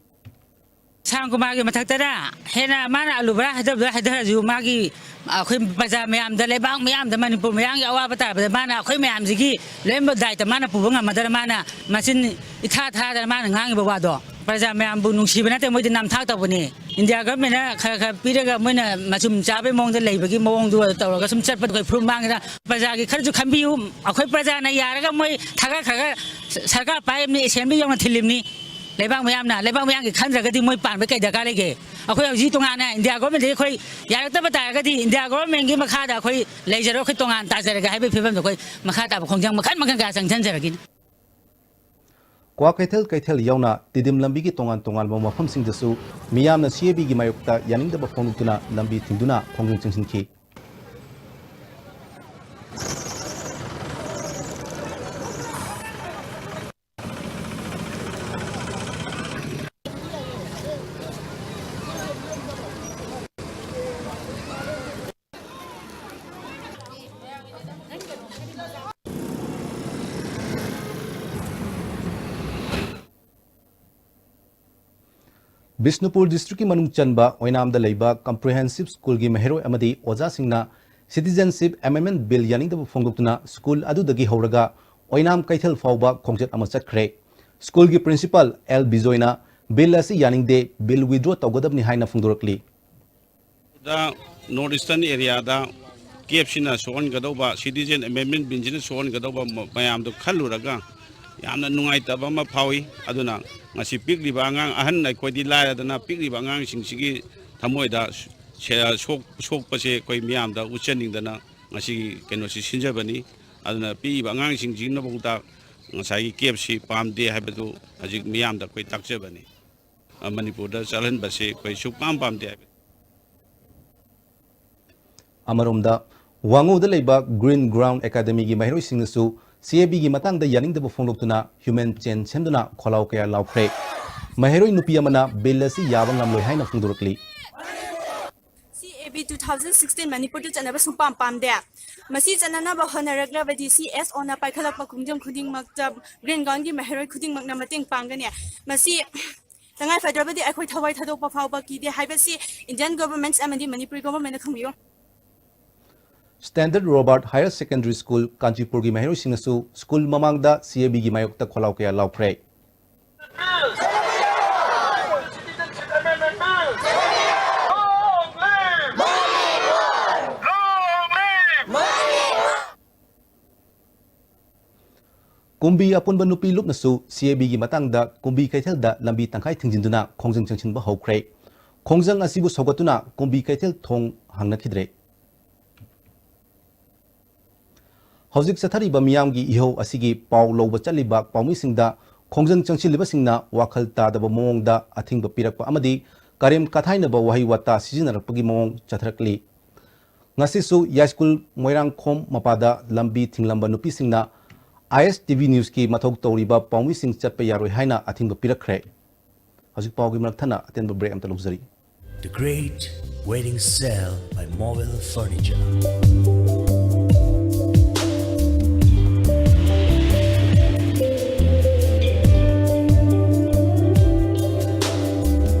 ꯁꯥꯟꯇ ꯀꯨꯃꯥꯔꯒꯤ ꯃꯊꯛꯇꯔ ꯍꯦꯟꯅ ꯃꯥꯅ ꯑꯂꯨ ꯕꯣꯔꯥ ꯍꯥꯏꯗꯕꯗ ꯍꯥꯏꯗꯔꯁꯨ, ꯃꯥꯒꯤ ꯑꯩꯈꯣꯏ ꯄ꯭ꯔꯖꯥ ꯃꯌꯥꯝꯗ, ꯂꯩꯕꯥꯛ ꯃꯌꯥꯝꯗ, ꯃꯅꯤꯄꯨꯔ ꯃꯌꯥꯝꯒꯤ ꯑꯋꯥꯕ ꯇꯥꯕꯗ ꯃꯥꯅ ꯑꯩꯈꯣꯏ ꯃꯌꯥꯝꯁꯤꯒꯤ ꯂꯣꯏꯅꯃꯛ ꯗꯥꯏꯇ ꯃꯥꯅ ꯄꯨꯕ ꯉꯝꯃꯗꯅ ꯃꯥꯅ ꯃꯆꯤꯟ ꯏꯊꯥ ꯊꯥꯗꯅ ꯃꯥꯅ ꯉꯥꯡꯉꯤꯕ ꯋꯥꯗꯣ ꯄ꯭ꯔꯖꯥ ꯃꯌꯥꯝꯕꯨ ꯅꯨꯡꯁꯤꯕ ꯅꯠꯇꯦ, ꯃꯣꯏꯗꯤ ꯅꯝꯊꯥꯛ ꯇꯧꯕꯅꯤ꯫ ꯏꯟꯗꯤꯌꯥ ꯒꯚꯔꯟꯃꯦꯟꯠꯅ ꯈꯔ ꯈꯔ ꯄꯤꯔꯒ ꯃꯣꯏꯅ ꯃꯆꯨꯝ ꯆꯥꯕꯩ ꯃꯑꯣꯡꯗ ꯂꯩꯕꯒꯤ ꯃꯑꯣꯡꯗꯨ ꯇꯧꯔꯒ ꯁꯨꯝ ꯆꯠꯄꯗꯣ ꯑꯩꯈꯣꯏ ꯐꯨꯔꯨꯞ ꯃꯥꯡꯉꯤꯗ꯫ ꯄ꯭ꯔꯖꯥꯒꯤ ꯈꯔꯁꯨ ꯈꯟꯕꯤꯌꯨ꯫ ꯑꯩꯈꯣꯏ ꯄ꯭ꯔꯖꯥꯅ ꯌꯥꯔꯒ ꯃꯣꯏ ꯊꯥꯒꯠꯈ꯭ꯔꯒ ꯁꯔꯀꯥꯔ ꯄꯥꯏꯔꯤꯕꯅꯤ, ꯑꯦꯁꯦꯝꯕ꯭ꯂꯤ ꯌꯧꯅ ꯊꯤꯜꯂꯤꯕꯅꯤ꯫ ꯂꯩꯕꯥꯛ ꯃꯌꯥꯝꯅ, ꯂꯩꯕꯥꯛ ꯃꯌꯥꯝꯒꯤ ꯈꯟꯗ꯭ꯔꯒꯗꯤ ꯃꯣꯏ ꯄꯥꯟꯕ ꯀꯩ ꯗꯔꯀꯥꯔ ꯂꯩꯒꯦ? ꯑꯩꯈꯣꯏ ꯍꯧꯖꯤꯛ ꯇꯣꯉꯥꯟꯅ ꯏꯟꯗꯤꯌꯥ ꯒꯣꯔꯃꯦꯟꯗꯒꯤ ꯑꯩꯈꯣꯏ ꯌꯥꯔꯛꯇꯕ ꯇꯥꯔꯒꯗꯤ ꯏꯟꯗꯤꯌꯥ ꯒꯣꯔꯃꯦꯟꯒꯤ ꯃꯈꯥꯗ ꯑꯩꯈꯣꯏ ꯂꯩꯖꯔꯣ, ꯑꯩꯈꯣꯏ ꯇꯣꯉꯥꯟ ꯇꯥꯖꯔꯒꯦ ꯍꯥꯏꯕꯒꯤ ꯐꯤꯕꯝꯗ ꯑꯩꯈꯣꯏ ꯃꯈꯥ ꯇꯥꯕ ꯈꯣꯡꯖꯪ ꯃꯈꯜ ꯃꯈꯜ ꯀꯌꯥ ꯆꯪꯁꯤꯟꯖꯔꯒꯅꯤ꯫ ꯀ꯭ꯋꯥꯀꯩꯊꯦꯜ ꯀꯩꯊꯦꯜ ꯌꯥꯎꯅ ꯇꯤꯗꯤꯝ ꯂꯝꯕꯤꯒꯤ ꯇꯣꯉꯥꯟ ꯇꯣꯉꯥꯟꯕ ꯃꯐꯝꯁꯤꯡꯗꯁꯨ ꯃꯤꯌꯥꯝꯅ ꯁꯤ ꯑꯦ ꯕꯤꯒꯤ ꯃꯥꯌꯣꯛꯇ ꯌꯥꯅꯤꯡꯗꯕ ꯐꯣꯡꯗꯣꯛꯇꯨꯅ ꯂꯝꯕꯤ ꯊꯤꯡꯗꯨꯅ ꯈꯣꯡꯖꯪ ꯆꯪꯁꯤꯟꯈꯤ꯫ ꯕꯤꯁꯅꯨꯄꯨꯔ ꯗꯤꯁꯇ꯭ꯔꯤꯛꯀꯤ ꯃꯅꯨꯡ ꯆꯟꯕ ꯑꯣꯏꯅꯥꯝꯗ ꯂꯩꯕ ꯀꯝꯄ꯭ꯔꯤꯍꯦꯟꯁꯤꯞ ꯁ꯭ꯀꯨꯜꯒꯤ ꯃꯍꯩꯔꯣꯏ ꯑꯃꯗꯤ ꯑꯣꯖꯥꯁꯤꯡꯅ ꯁꯤꯇꯤꯖꯦꯟꯁꯤꯞ ꯑꯦꯃꯦꯟꯗꯃꯦꯟꯠ ꯕꯤꯜ ꯌꯥꯅꯤꯡꯗꯕ ꯐꯣꯡꯗꯣꯛꯇꯨꯅ ꯁ꯭ꯀꯨꯜ ꯑꯗꯨꯗꯒꯤ ꯍꯧꯔꯒ ꯑꯣꯏꯅꯥꯝ ꯀꯩꯊꯦꯜ ꯐꯥꯎꯕ ꯈꯣꯡꯆꯠ ꯑꯃ ꯆꯠꯈ꯭ꯔꯦ꯫ ꯁ꯭ꯀꯨꯜꯒꯤ ꯄ꯭ꯔꯤꯟꯁꯤꯄꯥꯜ ꯑꯦꯜ ꯕꯤꯖꯣꯏꯅ ꯕꯤꯜ ꯑꯁꯤ ꯌꯥꯅꯤꯡꯗꯦ, ꯕꯤꯜ ꯋꯤꯗ꯭ꯔꯣ ꯇꯧꯒꯗꯕꯅꯤ ꯍꯥꯏꯅ ꯐꯣꯡꯗꯣꯔꯛꯂꯤ꯫ ꯗ ꯅꯣꯔꯠ ꯏꯁꯇꯔꯟ ꯑꯦꯔꯤꯌꯥꯗ ꯀꯦꯞꯁꯤꯅ ꯁꯣꯛꯍꯟꯒꯗꯧꯕ, ꯁꯤꯇꯤꯖꯦꯟ ꯑꯦꯃꯦꯟꯗꯃꯦꯟꯠ ꯕꯤꯜꯁꯤꯅ ꯁꯣꯛꯍꯟꯒꯗꯧꯕ ꯃ-, ꯃꯌꯥꯝꯗꯣ ꯈꯜꯂꯨꯔꯒ ꯌꯥꯝꯅ ꯅꯨꯡꯉꯥꯏꯇꯕ ꯑꯃ ꯐꯥꯎꯏ꯫ ꯑꯗꯨꯅ ꯉꯁꯤ ꯄꯤꯛꯂꯤꯕ ꯑꯉꯥꯡ, ꯑꯍꯟ ꯑꯩꯈꯣꯏꯗꯤ ꯂꯥꯏꯔꯗꯅ, ꯄꯤꯛꯂꯤꯕ ꯑꯉꯥꯡꯁꯤꯡꯁꯤꯒꯤ ꯊꯃꯣꯏꯗ ꯁꯦ-, ꯁꯣꯛ-, ꯁꯣꯛꯄꯁꯦ ꯑꯩꯈꯣꯏ ꯃꯤꯌꯥꯝꯗ ꯎꯠꯆꯅꯤꯡꯗꯅ ꯉꯁꯤꯒꯤ ꯀꯩꯅꯣꯁꯤ ꯁꯤꯟꯖꯕꯅꯤ꯫ ꯑꯗꯨꯅ ꯄꯤꯛꯏꯕ ꯑꯉꯥꯡꯁꯤꯡꯁꯤꯅꯐꯥꯎꯗ ꯉꯁꯥꯏꯒꯤ ꯀꯦꯞꯁꯤ ꯄꯥꯝꯗꯦ ꯍꯥꯏꯕꯗꯨ ꯍꯧꯖꯤꯛ ꯃꯤꯌꯥꯝꯗ ꯑꯩꯈꯣꯏ ꯇꯥꯛꯆꯕꯅꯤ꯫ ꯑ, ꯃꯅꯤꯄꯨꯔꯗ ꯆꯠꯍꯟꯕꯁꯤ ꯑꯩꯈꯣꯏ ꯁꯨꯛꯄꯥꯝ ꯄꯥꯝꯗꯦ ꯍꯥꯏꯕ꯫ ꯑꯃꯔꯣꯝꯗ, ꯋꯥꯉꯨꯗ ꯂꯩꯕ ꯒ꯭ꯔꯤꯟ ꯒ꯭ꯔꯥꯎꯟ ꯑꯦꯀꯥꯗꯃꯤꯒꯤ ꯃꯍꯩꯔꯣꯏꯁꯤꯡꯅꯁꯨ ꯁꯤ ꯑꯦ ꯕꯤꯒꯤ ꯃꯇꯥꯡꯗ ꯌꯥꯅꯤꯡꯗꯕ ꯐꯣꯡꯗꯣꯛꯇꯨꯅ ꯍ꯭ꯌꯨꯃꯦꯟ ꯆꯦꯟ ꯁꯦꯝꯗꯨꯅ ꯈꯣꯜꯂꯥꯎ ꯀꯌꯥ ꯂꯥꯎꯈ꯭ꯔꯦ꯫ ꯃꯍꯩꯔꯣꯏ ꯅꯨꯄꯤ ꯑꯃꯅ ꯕꯤꯜ ꯑꯁꯤ ꯌꯥꯕ ꯉꯝꯂꯣꯏ ꯍꯥꯏꯅ ꯐꯣꯡꯗꯣꯔꯛꯂꯤ꯫ ꯇꯨ ꯊꯥꯎꯖꯟ ꯁꯤꯛꯁꯇꯤꯟ ꯃꯅꯤꯄꯨꯔꯗ ꯆꯠꯅꯕ ꯁꯨꯡꯄꯥꯝ ꯄꯥꯝꯗꯦ꯫ ꯃꯁꯤ ꯆꯠꯅꯅꯕ ꯍꯣꯠꯅꯔꯛꯂꯕꯗꯤ ꯁꯤ ꯑꯦꯁ ꯑꯣꯅ ꯄꯥꯏꯈꯠꯂꯛꯄ ꯈꯣꯡꯖꯪ ꯈꯨꯗꯤꯡꯃꯛꯇ ꯒ꯭ꯔꯤꯟ ꯒꯥꯎꯟꯒꯤ ꯃꯍꯩꯔꯣꯏ ꯈꯨꯗꯤꯡꯃꯛꯅ ꯃꯇꯦꯡ ꯄꯥꯡꯒꯅꯤ꯫ ꯃꯁꯤ ꯇꯉꯥꯏꯐꯗ꯭ꯔꯕꯗꯤ ꯑꯩꯈꯣꯏ ꯊꯋꯥꯏ ꯊꯥꯗꯣꯛꯄ ꯐꯥꯎꯕ ꯀꯤꯗꯦ ꯍꯥꯏꯕꯁꯤ ꯏꯟꯗꯤꯌꯟ ꯒꯣꯚꯔꯟꯃꯦꯟꯠ ꯑꯃꯗꯤ ꯃꯅꯤꯄꯨꯔꯤ ꯒꯣꯚꯔꯟꯃꯦꯟꯠꯅ ꯈꯪꯕꯤꯌꯨ꯫ Standard Robert Higher Secondary School ꯀꯥꯟꯆꯤꯄꯨꯔꯒꯤ ꯃꯍꯩꯔꯣꯏꯁꯤꯡꯅꯁꯨ ꯁ꯭ꯀꯨꯜ ꯃꯃꯥꯡꯗ ꯁꯤ ꯑꯦ ꯕꯤꯒꯤ ꯃꯥꯌꯣꯛꯇ ꯈꯣꯜꯂꯥꯎ ꯀꯌꯥ ꯂꯥꯎꯈ꯭ꯔꯦ꯫ ꯀꯨꯝꯕꯤ ꯑꯄꯨꯟꯕ ꯅꯨꯄꯤ ꯂꯨꯞꯅꯁꯨ ꯁꯤ ꯑꯦ ꯕꯤꯒꯤ ꯃꯇꯥꯡꯗ ꯀꯨꯝꯕꯤ ꯀꯩꯊꯦꯜꯗ ꯂꯝꯕꯤ ꯇꯪꯈꯥꯏ ꯊꯤꯡꯖꯤꯟꯗꯨꯅ ꯈꯣꯡꯖꯪ ꯆꯪꯁꯤꯟꯕ ꯍꯧꯈ꯭ꯔꯦ꯫ ꯈꯣꯡꯖꯪ ꯑꯁꯤꯕꯨ ꯁꯧꯒꯠꯇꯨꯅ ꯀꯨꯝꯕꯤ ꯀꯩꯊꯦꯜ ꯊꯣꯡ ꯍꯥꯡꯅꯈꯤꯗ꯭ꯔꯦ꯫ ꯍꯧꯖꯤꯛ ꯆꯠꯊꯔꯤꯕ ꯃꯤꯌꯥꯝꯒꯤ ꯏꯍꯧ ꯑꯁꯤꯒꯤ ꯄꯥꯎ ꯂꯧꯕ ꯆꯠꯂꯤꯕ ꯄꯥꯎꯃꯤꯁꯤꯡꯗ ꯈꯣꯡꯖꯪ ꯆꯪꯁꯤꯜꯂꯤꯕꯁꯤꯡꯅ ꯋꯥꯈꯜ ꯇꯥꯗꯕ ꯃꯑꯣꯡꯗ ꯑꯊꯤꯡꯕ ꯄꯤꯔꯛꯄ ꯑꯃꯗꯤ ꯀꯔꯦꯝ ꯀꯊꯥꯏꯅꯕ ꯋꯥꯍꯩ ꯋꯥꯇꯥ ꯁꯤꯖꯤꯟꯅꯔꯛꯄꯒꯤ ꯃꯑꯣꯡ ꯆꯠꯊꯔꯛꯂꯤ꯫ ꯉꯁꯤꯁꯨ ꯌꯥꯏꯁ꯭ꯀꯨꯜ ꯃꯣꯏꯔꯥꯡꯈꯣꯝ ꯃꯄꯥꯗ ꯂꯝꯕꯤ ꯊꯤꯡꯂꯝꯕ ꯅꯨꯄꯤꯁꯤꯡꯅ ꯑꯥꯏ ꯑꯦꯁ ꯇꯤ ꯚꯤ ꯅ꯭ꯌꯨꯁꯀꯤ ꯃꯊꯧ ꯇꯧꯔꯤꯕ ꯄꯥꯎꯃꯤꯁꯤꯡ ꯆꯠꯄ ꯌꯥꯔꯣꯏ ꯍꯥꯏꯅ ꯑꯊꯤꯡꯕ ꯄꯤꯔꯛꯈ꯭ꯔꯦ꯫ ꯍꯧꯖꯤꯛ ꯄꯥꯎꯒꯤ ꯃꯔꯛ ꯊꯠꯅ ꯑꯇꯦꯟꯕ ꯕ꯭ꯔꯦꯛ ꯑꯝꯇ ꯂꯧꯖꯔꯤ꯫ The Great Wedding Sale by Mobile Furniture.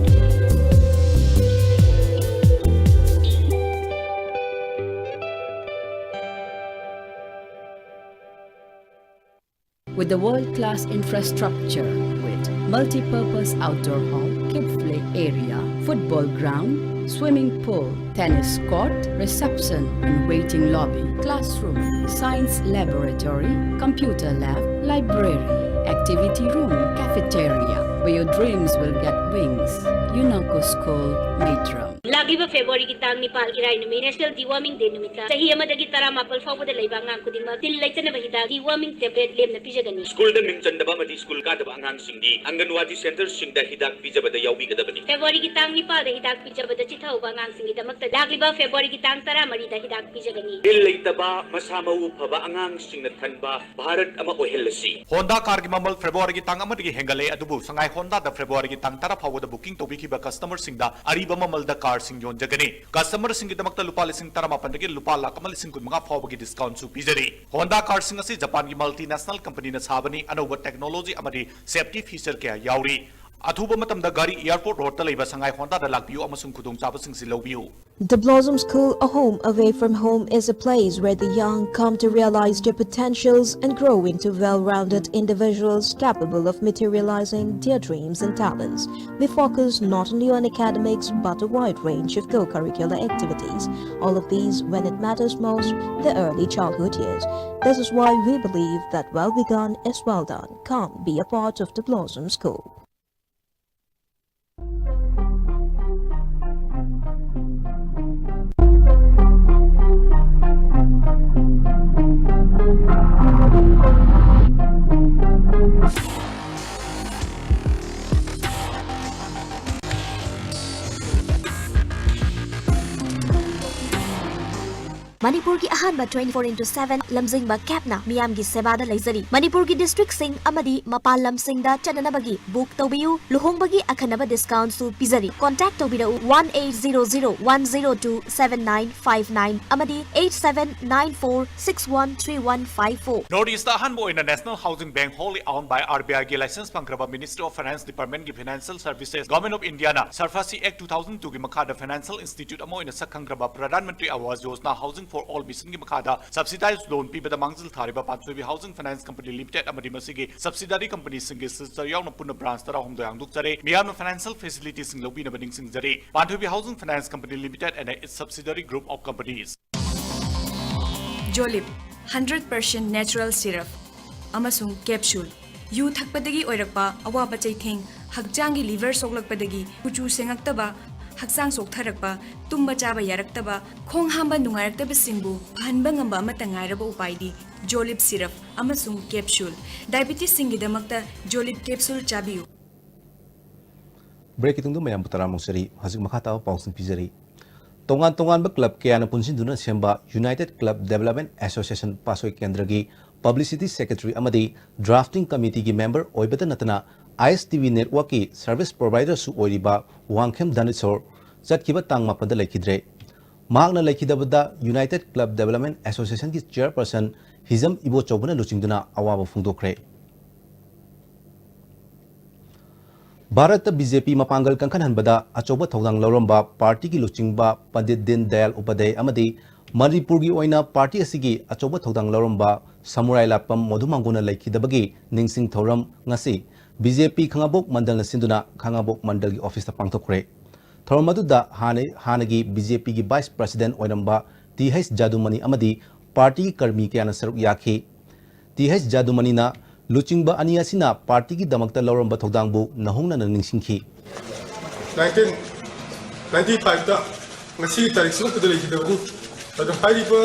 With the world-class infrastructure, with multi-purpose outdoor hall, kid play area, football ground, swimming pool, tennis court, reception and waiting lobby, classroom, science laboratory, computer lab, library, activity room, cafeteria, where your dreams will get wings. Unako School, Matram. ꯂꯥꯛꯂꯤꯕ ꯐꯦꯕ꯭ꯔꯨꯋꯥꯔꯤꯒꯤ ꯇꯥꯡ ꯅꯤꯄꯥꯜ, ꯏꯔꯥꯏ ꯅꯨꯃꯤꯠ, National Deworming Day ꯅꯨꯃꯤꯠꯇ ꯆꯍꯤ ꯑꯃꯗꯒꯤ ꯇꯔꯥꯃꯥꯄꯜ ꯐꯥꯎꯕꯗ ꯂꯩꯕ ꯑꯉꯥꯡ ꯈꯨꯗꯤꯡꯃꯛ ꯇꯤꯜ ꯂꯩꯇꯅꯕ ꯍꯤꯗꯥꯛ Deworming Tablet ꯂꯦꯝꯅ ꯄꯤꯖꯒꯅꯤ꯫ ꯁ꯭ꯀꯨꯜꯗ ꯃꯤꯡ ꯆꯟꯗꯕ ꯑꯃꯗꯤ ꯁ꯭ꯀꯨꯜ ꯀꯥꯗꯕ ꯑꯉꯥꯡꯁꯤꯡꯗꯤ ꯑꯪꯒꯟꯋꯥꯗꯤ ꯁꯦꯟꯇꯔꯁꯤꯡꯗ ꯍꯤꯗꯥꯛ ꯄꯤꯖꯕꯗ ꯌꯥꯎꯕꯤꯒꯗꯕꯅꯤ꯫ ꯐꯦꯕ꯭ꯔꯨꯋꯥꯔꯤꯒꯤ ꯇꯥꯡ ꯅꯤꯄꯥꯜꯗ ꯍꯤꯗꯥꯛ ꯄꯤꯖꯕꯗ ꯆꯤꯊꯍꯧꯕ ꯑꯉꯥꯡꯁꯤꯡꯒꯤꯗꯃꯛꯇ ꯂꯥꯛꯂꯤꯕ ꯐꯦꯕ꯭ꯔꯨꯋꯥꯔꯤꯒꯤ ꯇꯥꯡ ꯇꯔꯥꯃꯔꯤꯗ ꯍꯤꯗꯥꯛ ꯄꯤꯖꯒꯅꯤ꯫ ꯇꯤꯜ ꯂꯩꯇꯕ, ꯃꯁꯥ ꯃꯎ ꯐꯕ ꯑꯉꯥꯡꯁꯤꯡꯅ ꯊꯟꯕ ꯚꯥꯔꯠ ꯑꯃ ꯑꯣꯏꯍꯜꯂꯁꯤ꯫ ꯍꯣꯟꯗꯥ ꯀꯥꯔꯒꯤ ꯃꯃꯜ ꯐꯦꯕ꯭ꯔꯨꯋꯥꯔꯤꯒꯤ ꯇꯥꯡ ꯑꯃꯗꯒꯤ ꯍꯦꯟꯒꯠꯂꯦ, ꯑꯗꯨꯕꯨ ꯁꯉꯥꯏ ꯍꯣꯟꯗꯥꯗ ꯐꯦꯕ꯭ꯔꯨꯋꯥꯔꯤꯒꯤ ꯇꯥꯡ ꯇꯔꯥ ꯐꯥꯎꯕꯗ ꯕꯨꯀꯤꯡ ꯇꯧꯕꯤꯈꯤꯕ ꯀꯁꯇꯃꯔꯁꯤꯡꯗ ꯑꯔꯤꯕ ꯃꯃꯜꯗ ꯀꯥꯔ ꯁꯤꯡ ꯌꯣꯟꯖꯒꯅꯤ꯫ ꯀꯁꯇꯃꯔꯁꯤꯡꯒꯤꯗꯃꯛꯇ ꯂꯨꯄꯥ ꯂꯤꯁꯤꯡ ꯇꯔꯥꯃꯥꯄꯟꯗꯒꯤ ꯂꯨꯄꯥ ꯂꯥꯈ ꯑꯃ ꯂꯤꯁꯤꯡ ꯀꯨꯟꯃꯉꯥ ꯐꯥꯎꯕꯒꯤ ꯗꯤꯁꯀꯥꯎꯟꯁꯨ ꯄꯤꯖꯔꯤ꯫ ꯍꯣꯟꯗꯥ ꯀꯥꯔꯁꯤꯡ ꯑꯁꯤ ꯖꯄꯥꯟꯒꯤ ꯃꯜꯇꯤꯅꯦꯁꯅꯦꯜ ꯀꯝꯄꯅꯤꯅ ꯁꯥꯕꯅꯤ꯫ ꯑꯅꯧꯕ ꯇꯦꯛꯅꯣꯂꯣꯖꯤ ꯑꯃꯗꯤ ꯁꯦꯐꯇꯤ ꯐꯤꯆꯔ ꯀꯌꯥ ꯌꯥꯎꯔꯤ꯫ ꯑꯊꯨꯕ ꯃꯇꯝꯗ ꯒꯥꯔꯤ ꯑꯦꯌꯔꯄꯣꯔꯠ ꯔꯣꯗꯇ ꯂꯩꯕ ꯁꯉꯥꯏ ꯍꯣꯟꯗꯥꯗ ꯂꯥꯛꯄꯤꯌꯨ ꯑꯃꯁꯨꯡ ꯈꯨꯗꯣꯡꯆꯥꯕꯁꯤꯡꯁꯤ ꯂꯧꯕꯤꯌꯨ꯫ The Blossom School, a home away from home, is a place where the young come to realize their potentials and grow into well-rounded individuals capable of materializing their dreams and talents. We focus not only on academics but a wide range of co-curricular activities. All of these when it matters most, the early childhood years. This is why we believe that well begun is well done. Come be a part of the Blossom School. ꯃꯅꯤꯄꯨꯔꯒꯤ ꯑꯍꯥꯟꯕ twenty four into seven ꯂꯝꯖꯤꯡꯕ ꯀꯦꯞꯅ ꯃꯤꯌꯥꯝꯒꯤ ꯁꯦꯕꯥꯗ ꯂꯩꯖꯔꯤ꯫ ꯃꯅꯤꯄꯨꯔꯒꯤ ꯗꯤꯁꯇ꯭ꯔꯤꯛꯁꯤꯡ ꯑꯃꯗꯤ ꯃꯄꯥꯟ ꯂꯝꯁꯤꯡꯗ ꯆꯠꯅꯅꯕꯒꯤ book ꯇꯧꯕꯤꯌꯨ꯫ ꯂꯨꯍꯣꯡꯕꯒꯤ ꯑꯈꯟꯅꯕ ꯗꯤꯁꯀꯥꯎꯟꯁꯨ ꯄꯤꯖꯔꯤ꯫ ꯀꯣꯟꯇꯦꯛ ꯇꯧꯕꯤꯔꯛꯎ one eight zero zero one zero two seven nine five nine ꯑꯃꯗꯤ eight seven nine four six one three one five four꯫ North East ꯑꯍꯥꯟꯕ ꯑꯣꯏꯅ National Housing Bank, wholly owned by RBI ꯒꯤ license ꯐꯪꯈ꯭ꯔꯕ Ministry of Finance Department ꯒꯤ Financial Services, Government of India ꯅ SARFAESI Act two thousand two ꯒꯤ ꯃꯈꯥꯗ financial institute ꯑꯃ ꯑꯣꯏꯅ ꯁꯛ ꯈꯪꯈ꯭ꯔꯕ Pradhan Mantri Awas Yojana Housing for All Mission ꯒꯤ ꯃꯈꯥꯗ subsidized loan ꯄꯤꯕꯗ ꯃꯥꯡꯖꯤꯜ ꯊꯥꯔꯤꯕ ꯄꯥꯟꯊꯣꯏꯕꯤ Housing Finance Company Limited ꯑꯃꯗꯤ ꯃꯁꯤꯒꯤ subsidiary company ꯁꯤꯡꯒꯤ signature ꯌꯥꯎꯅ ꯄꯨꯟꯅ branch ꯇꯔꯥꯍꯨꯝꯗꯣꯏ ꯍꯥꯡꯗꯣꯛꯆꯔꯦ꯫ ꯃꯤꯌꯥꯝꯅ financial facility ꯁꯤꯡ ꯂꯧꯕꯤꯅꯕ ꯅꯤꯡꯁꯤꯡꯖꯔꯤ꯫ ꯄꯥꯟꯊꯣꯏꯕꯤ Housing Finance Company Limited and its subsidiary group of companies. Jolib, hundred percent natural syrup ꯑꯃꯁꯨꯡ capsule꯫ ꯌꯨ ꯊꯛꯄꯗꯒꯤ ꯑꯣꯏꯔꯛꯄ ꯑꯋꯥꯕ ꯆꯩꯊꯦꯡ, ꯍꯛꯆꯥꯡꯒꯤ liver ꯁꯣꯛꯂꯛꯄꯗꯒꯤ ꯀꯨꯆꯨ ꯁꯦꯡꯉꯛꯇꯕ, ꯍꯛꯆꯥꯡ ꯆꯣꯛꯊꯔꯛꯄ, ꯇꯨꯝꯕ ꯆꯥꯕ ꯌꯥꯔꯛꯇꯕ, ꯈꯣꯡ ꯍꯥꯝꯕ ꯅꯨꯡꯉꯥꯏꯔꯛꯇꯕꯁꯤꯡꯕꯨ ꯐꯍꯟꯕ ꯉꯝꯕ ꯑꯃꯠꯇ ꯉꯥꯏꯔꯕ ꯎꯄꯥꯏꯗꯤ Jolib syrup ꯑꯃꯁꯨꯡ capsule꯫ Diabetes ꯁꯤꯡꯒꯤꯗꯃꯛꯇ Jolib capsule ꯆꯥꯕꯤꯌꯨ꯫ ꯕ꯭ꯔꯦꯛꯀꯤ ꯇꯨꯡꯗ ꯃꯌꯥꯝꯕꯨ ꯇꯔꯥꯝꯅ ꯑꯣꯛꯆꯔꯤ꯫ ꯍꯧꯖꯤꯛ ꯃꯈꯥ ꯇꯥꯕ ꯄꯥꯎꯁꯤꯡ ꯄꯤꯖꯔꯤ꯫ ꯇꯣꯉꯥꯟ ꯇꯣꯉꯥꯟꯕ ꯀ꯭ꯂꯕ ꯀꯌꯥꯅ ꯄꯨꯟꯁꯤꯟꯗꯨꯅ ꯁꯦꯝꯕ United Club Development Association ꯄꯥꯁꯣꯏ ꯀꯦꯟꯗ꯭ꯔꯒꯤ publicity secretary ꯑꯃꯗꯤ drafting committee ꯒꯤ member ꯑꯣꯏꯕꯇ ꯅꯠꯇꯅ ISTV network ꯀꯤ service provider ꯁꯨ ꯑꯣꯏꯔꯤꯕ ꯋꯥꯡꯈꯦꯝ ꯙꯅꯦꯁꯣꯔ ꯆꯠꯈꯤꯕ ꯇꯥꯡ ꯃꯥꯄꯟꯗ ꯂꯩꯈꯤꯗ꯭ꯔꯦ꯫ ꯃꯍꯥꯛꯅ ꯂꯩꯈꯤꯗꯕꯗ United Club Development Associationꯒꯤ chairperson ꯍꯤꯖꯝ ꯏꯕꯣꯆꯧꯕꯅ ꯂꯨꯆꯤꯡꯗꯨꯅ ꯑꯋꯥꯕ ꯐꯣꯡꯗꯣꯛꯈ꯭ꯔꯦ꯫ ꯚꯥꯔꯠꯇ BJP ꯃꯄꯥꯡꯒꯜ ꯀꯟꯈꯠꯍꯟꯕꯗ ꯑꯆꯧꯕ ꯊꯧꯗꯥꯡ ꯂꯧꯔꯝꯕ partyꯒꯤ ꯂꯨꯆꯤꯡꯕ ꯄꯟꯗꯤꯠ ꯗꯤꯟ ꯗꯌꯥꯜ ꯎꯄꯥꯙ꯭ꯌꯥꯌ ꯑꯃꯗꯤ ꯃꯅꯤꯄꯨꯔꯒꯤ ꯑꯣꯏꯅ party ꯑꯁꯤꯒꯤ ꯑꯆꯧꯕ ꯊꯧꯗꯥꯡ ꯂꯧꯔꯝꯕ ꯁꯃꯨꯔꯥꯏ ꯂꯥꯠꯄꯝ ꯃꯣꯙꯨ ꯃꯥꯡꯒꯣꯅ ꯂꯩꯈꯤꯗꯕꯒꯤ ꯅꯤꯡꯁꯤꯡ ꯊꯧꯔꯝ ꯉꯁꯤ BJP ꯈꯥꯉꯕꯣꯛ ꯃꯟꯗꯜꯅ ꯁꯤꯟꯗꯨꯅ ꯈꯥꯉꯕꯣꯛ ꯃꯟꯗꯜꯒꯤ officeꯇ ꯄꯥꯡꯊꯣꯛꯈ꯭ꯔꯦ꯫ ꯊꯧꯔꯝ ꯑꯗꯨꯗ ꯍꯥꯟꯅ, ꯍꯥꯟꯅꯒꯤ BJPꯒꯤ vice president ꯑꯣꯏꯔꯝꯕ ꯇꯤ ꯍꯩꯆ ꯖꯥꯗꯨꯃꯅꯤ ꯑꯃꯗꯤ partyꯒꯤ ꯀꯔꯃꯤ ꯀꯌꯥꯅ ꯁꯔꯨꯛ ꯌꯥꯈꯤ꯫ ꯇꯤ ꯍꯩꯆ ꯖꯥꯗꯨꯃꯅꯤꯅ ꯂꯨꯆꯤꯡꯕ ꯑꯅꯤ ꯑꯁꯤꯅ partyꯒꯤꯗꯃꯛꯇ ꯂꯧꯔꯝꯕ ꯊꯧꯗꯥꯡꯕꯨ ꯅꯧꯍꯧꯅꯅ ꯅꯤꯡꯁꯤꯡꯈꯤ꯫ Nineteen ninety fiveꯇ ꯉꯁꯤꯒꯤ ꯇꯥꯔꯤꯛ ꯁꯤꯃꯛꯇꯗ ꯂꯩꯈꯤꯗꯕꯅꯤ꯫ ꯑꯗꯣ ꯍꯥꯏꯔꯤꯕ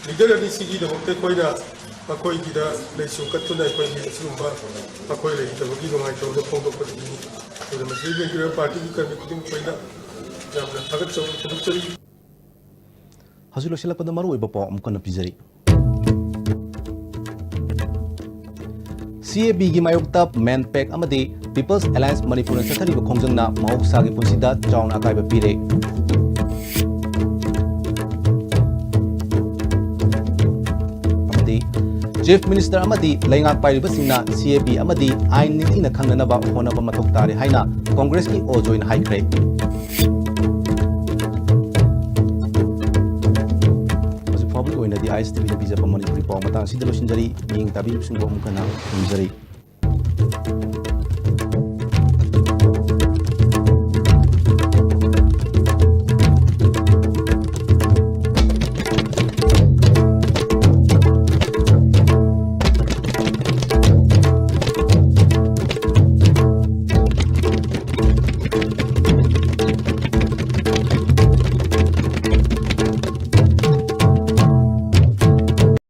leader ꯑꯅꯤꯁꯤꯒꯤꯗꯃꯛꯇ ꯑꯩꯈꯣꯏꯅ ꯃꯈꯣꯏꯒꯤꯗ ꯂꯩꯁꯨ ꯀꯠꯇꯨꯅ ꯑꯩꯈꯣꯏꯒꯤ ꯑꯁꯤꯒꯨꯝꯕ ꯃꯈꯣꯏ ꯂꯩꯈꯤꯗꯕꯒꯤ ꯅꯨꯡꯉꯥꯏꯇꯕꯗꯣ ꯐꯣꯡꯗꯣꯛꯄꯗꯨꯅꯤ꯫ ꯑꯗꯨꯅ ꯃꯁꯤꯒꯤ ꯂꯩꯔꯤꯕ partyꯒꯤ ꯀꯔꯃꯤ ꯈꯨꯗꯤꯡꯃꯛ ꯑꯩꯈꯣꯏꯅ ꯌꯥꯝꯅ ꯊꯥꯒꯠꯆꯕ ꯐꯣꯡꯗꯣꯛꯆꯔꯤ꯫ ꯍꯧꯖꯤꯛ ꯂꯣꯏꯁꯤꯜꯂꯛꯄꯗ ꯃꯔꯨꯑꯣꯏꯕ ꯄꯥꯎ ꯑꯃꯨꯛ ꯍꯟꯅ ꯄꯤꯖꯔꯤ꯫ CABꯒꯤ ꯃꯥꯌꯣꯛꯇ MANPAC ꯑꯃꯗꯤ People's Alliance ꯃꯅꯤꯄꯨꯔꯅ ꯆꯠꯊꯔꯤꯕ ꯈꯣꯡꯖꯪꯅ ꯃꯍꯧꯁꯥꯒꯤ ꯄꯨꯟꯁꯤꯗ ꯆꯥꯎꯅ ꯑꯀꯥꯏꯕ ꯄꯤꯔꯦ꯫ ꯑꯃꯗꯤ Chief Minister ꯑꯃꯗꯤ ꯂꯩꯉꯥꯛ ꯄꯥꯏꯔꯤꯕꯁꯤꯡꯅ CAB ꯑꯃꯗꯤ ꯑꯥꯏꯟ ꯅꯤꯡꯊꯤꯅ ꯈꯪꯅꯅꯕ ꯍꯣꯠꯅꯕ ꯃꯊꯧ ꯇꯥꯔꯦ ꯍꯥꯏꯅ ꯀꯣꯡꯒ꯭ꯔꯦꯁꯀꯤ ꯑꯣ ꯖꯣꯏꯅ ꯍꯥꯏꯈ꯭ꯔꯦ꯫ ꯍꯧꯖꯤꯛ ꯐꯥꯎꯕꯒꯤ ꯑꯣꯏꯅꯗꯤ ISTVꯅ ꯄꯤꯖꯕ ꯃꯅꯤꯄꯨꯔꯤ ꯄꯥꯎ ꯃꯇꯥꯡ ꯑꯁꯤꯗ ꯂꯣꯏꯁꯤꯟꯖꯔꯤ꯫ ꯃꯤꯠꯌꯦꯡ ꯇꯥꯕꯤꯔꯤꯕꯁꯤꯡꯕꯨ ꯑꯃꯨꯛ ꯍꯟꯅ ꯈꯨꯔꯨꯝꯖꯔꯤ꯫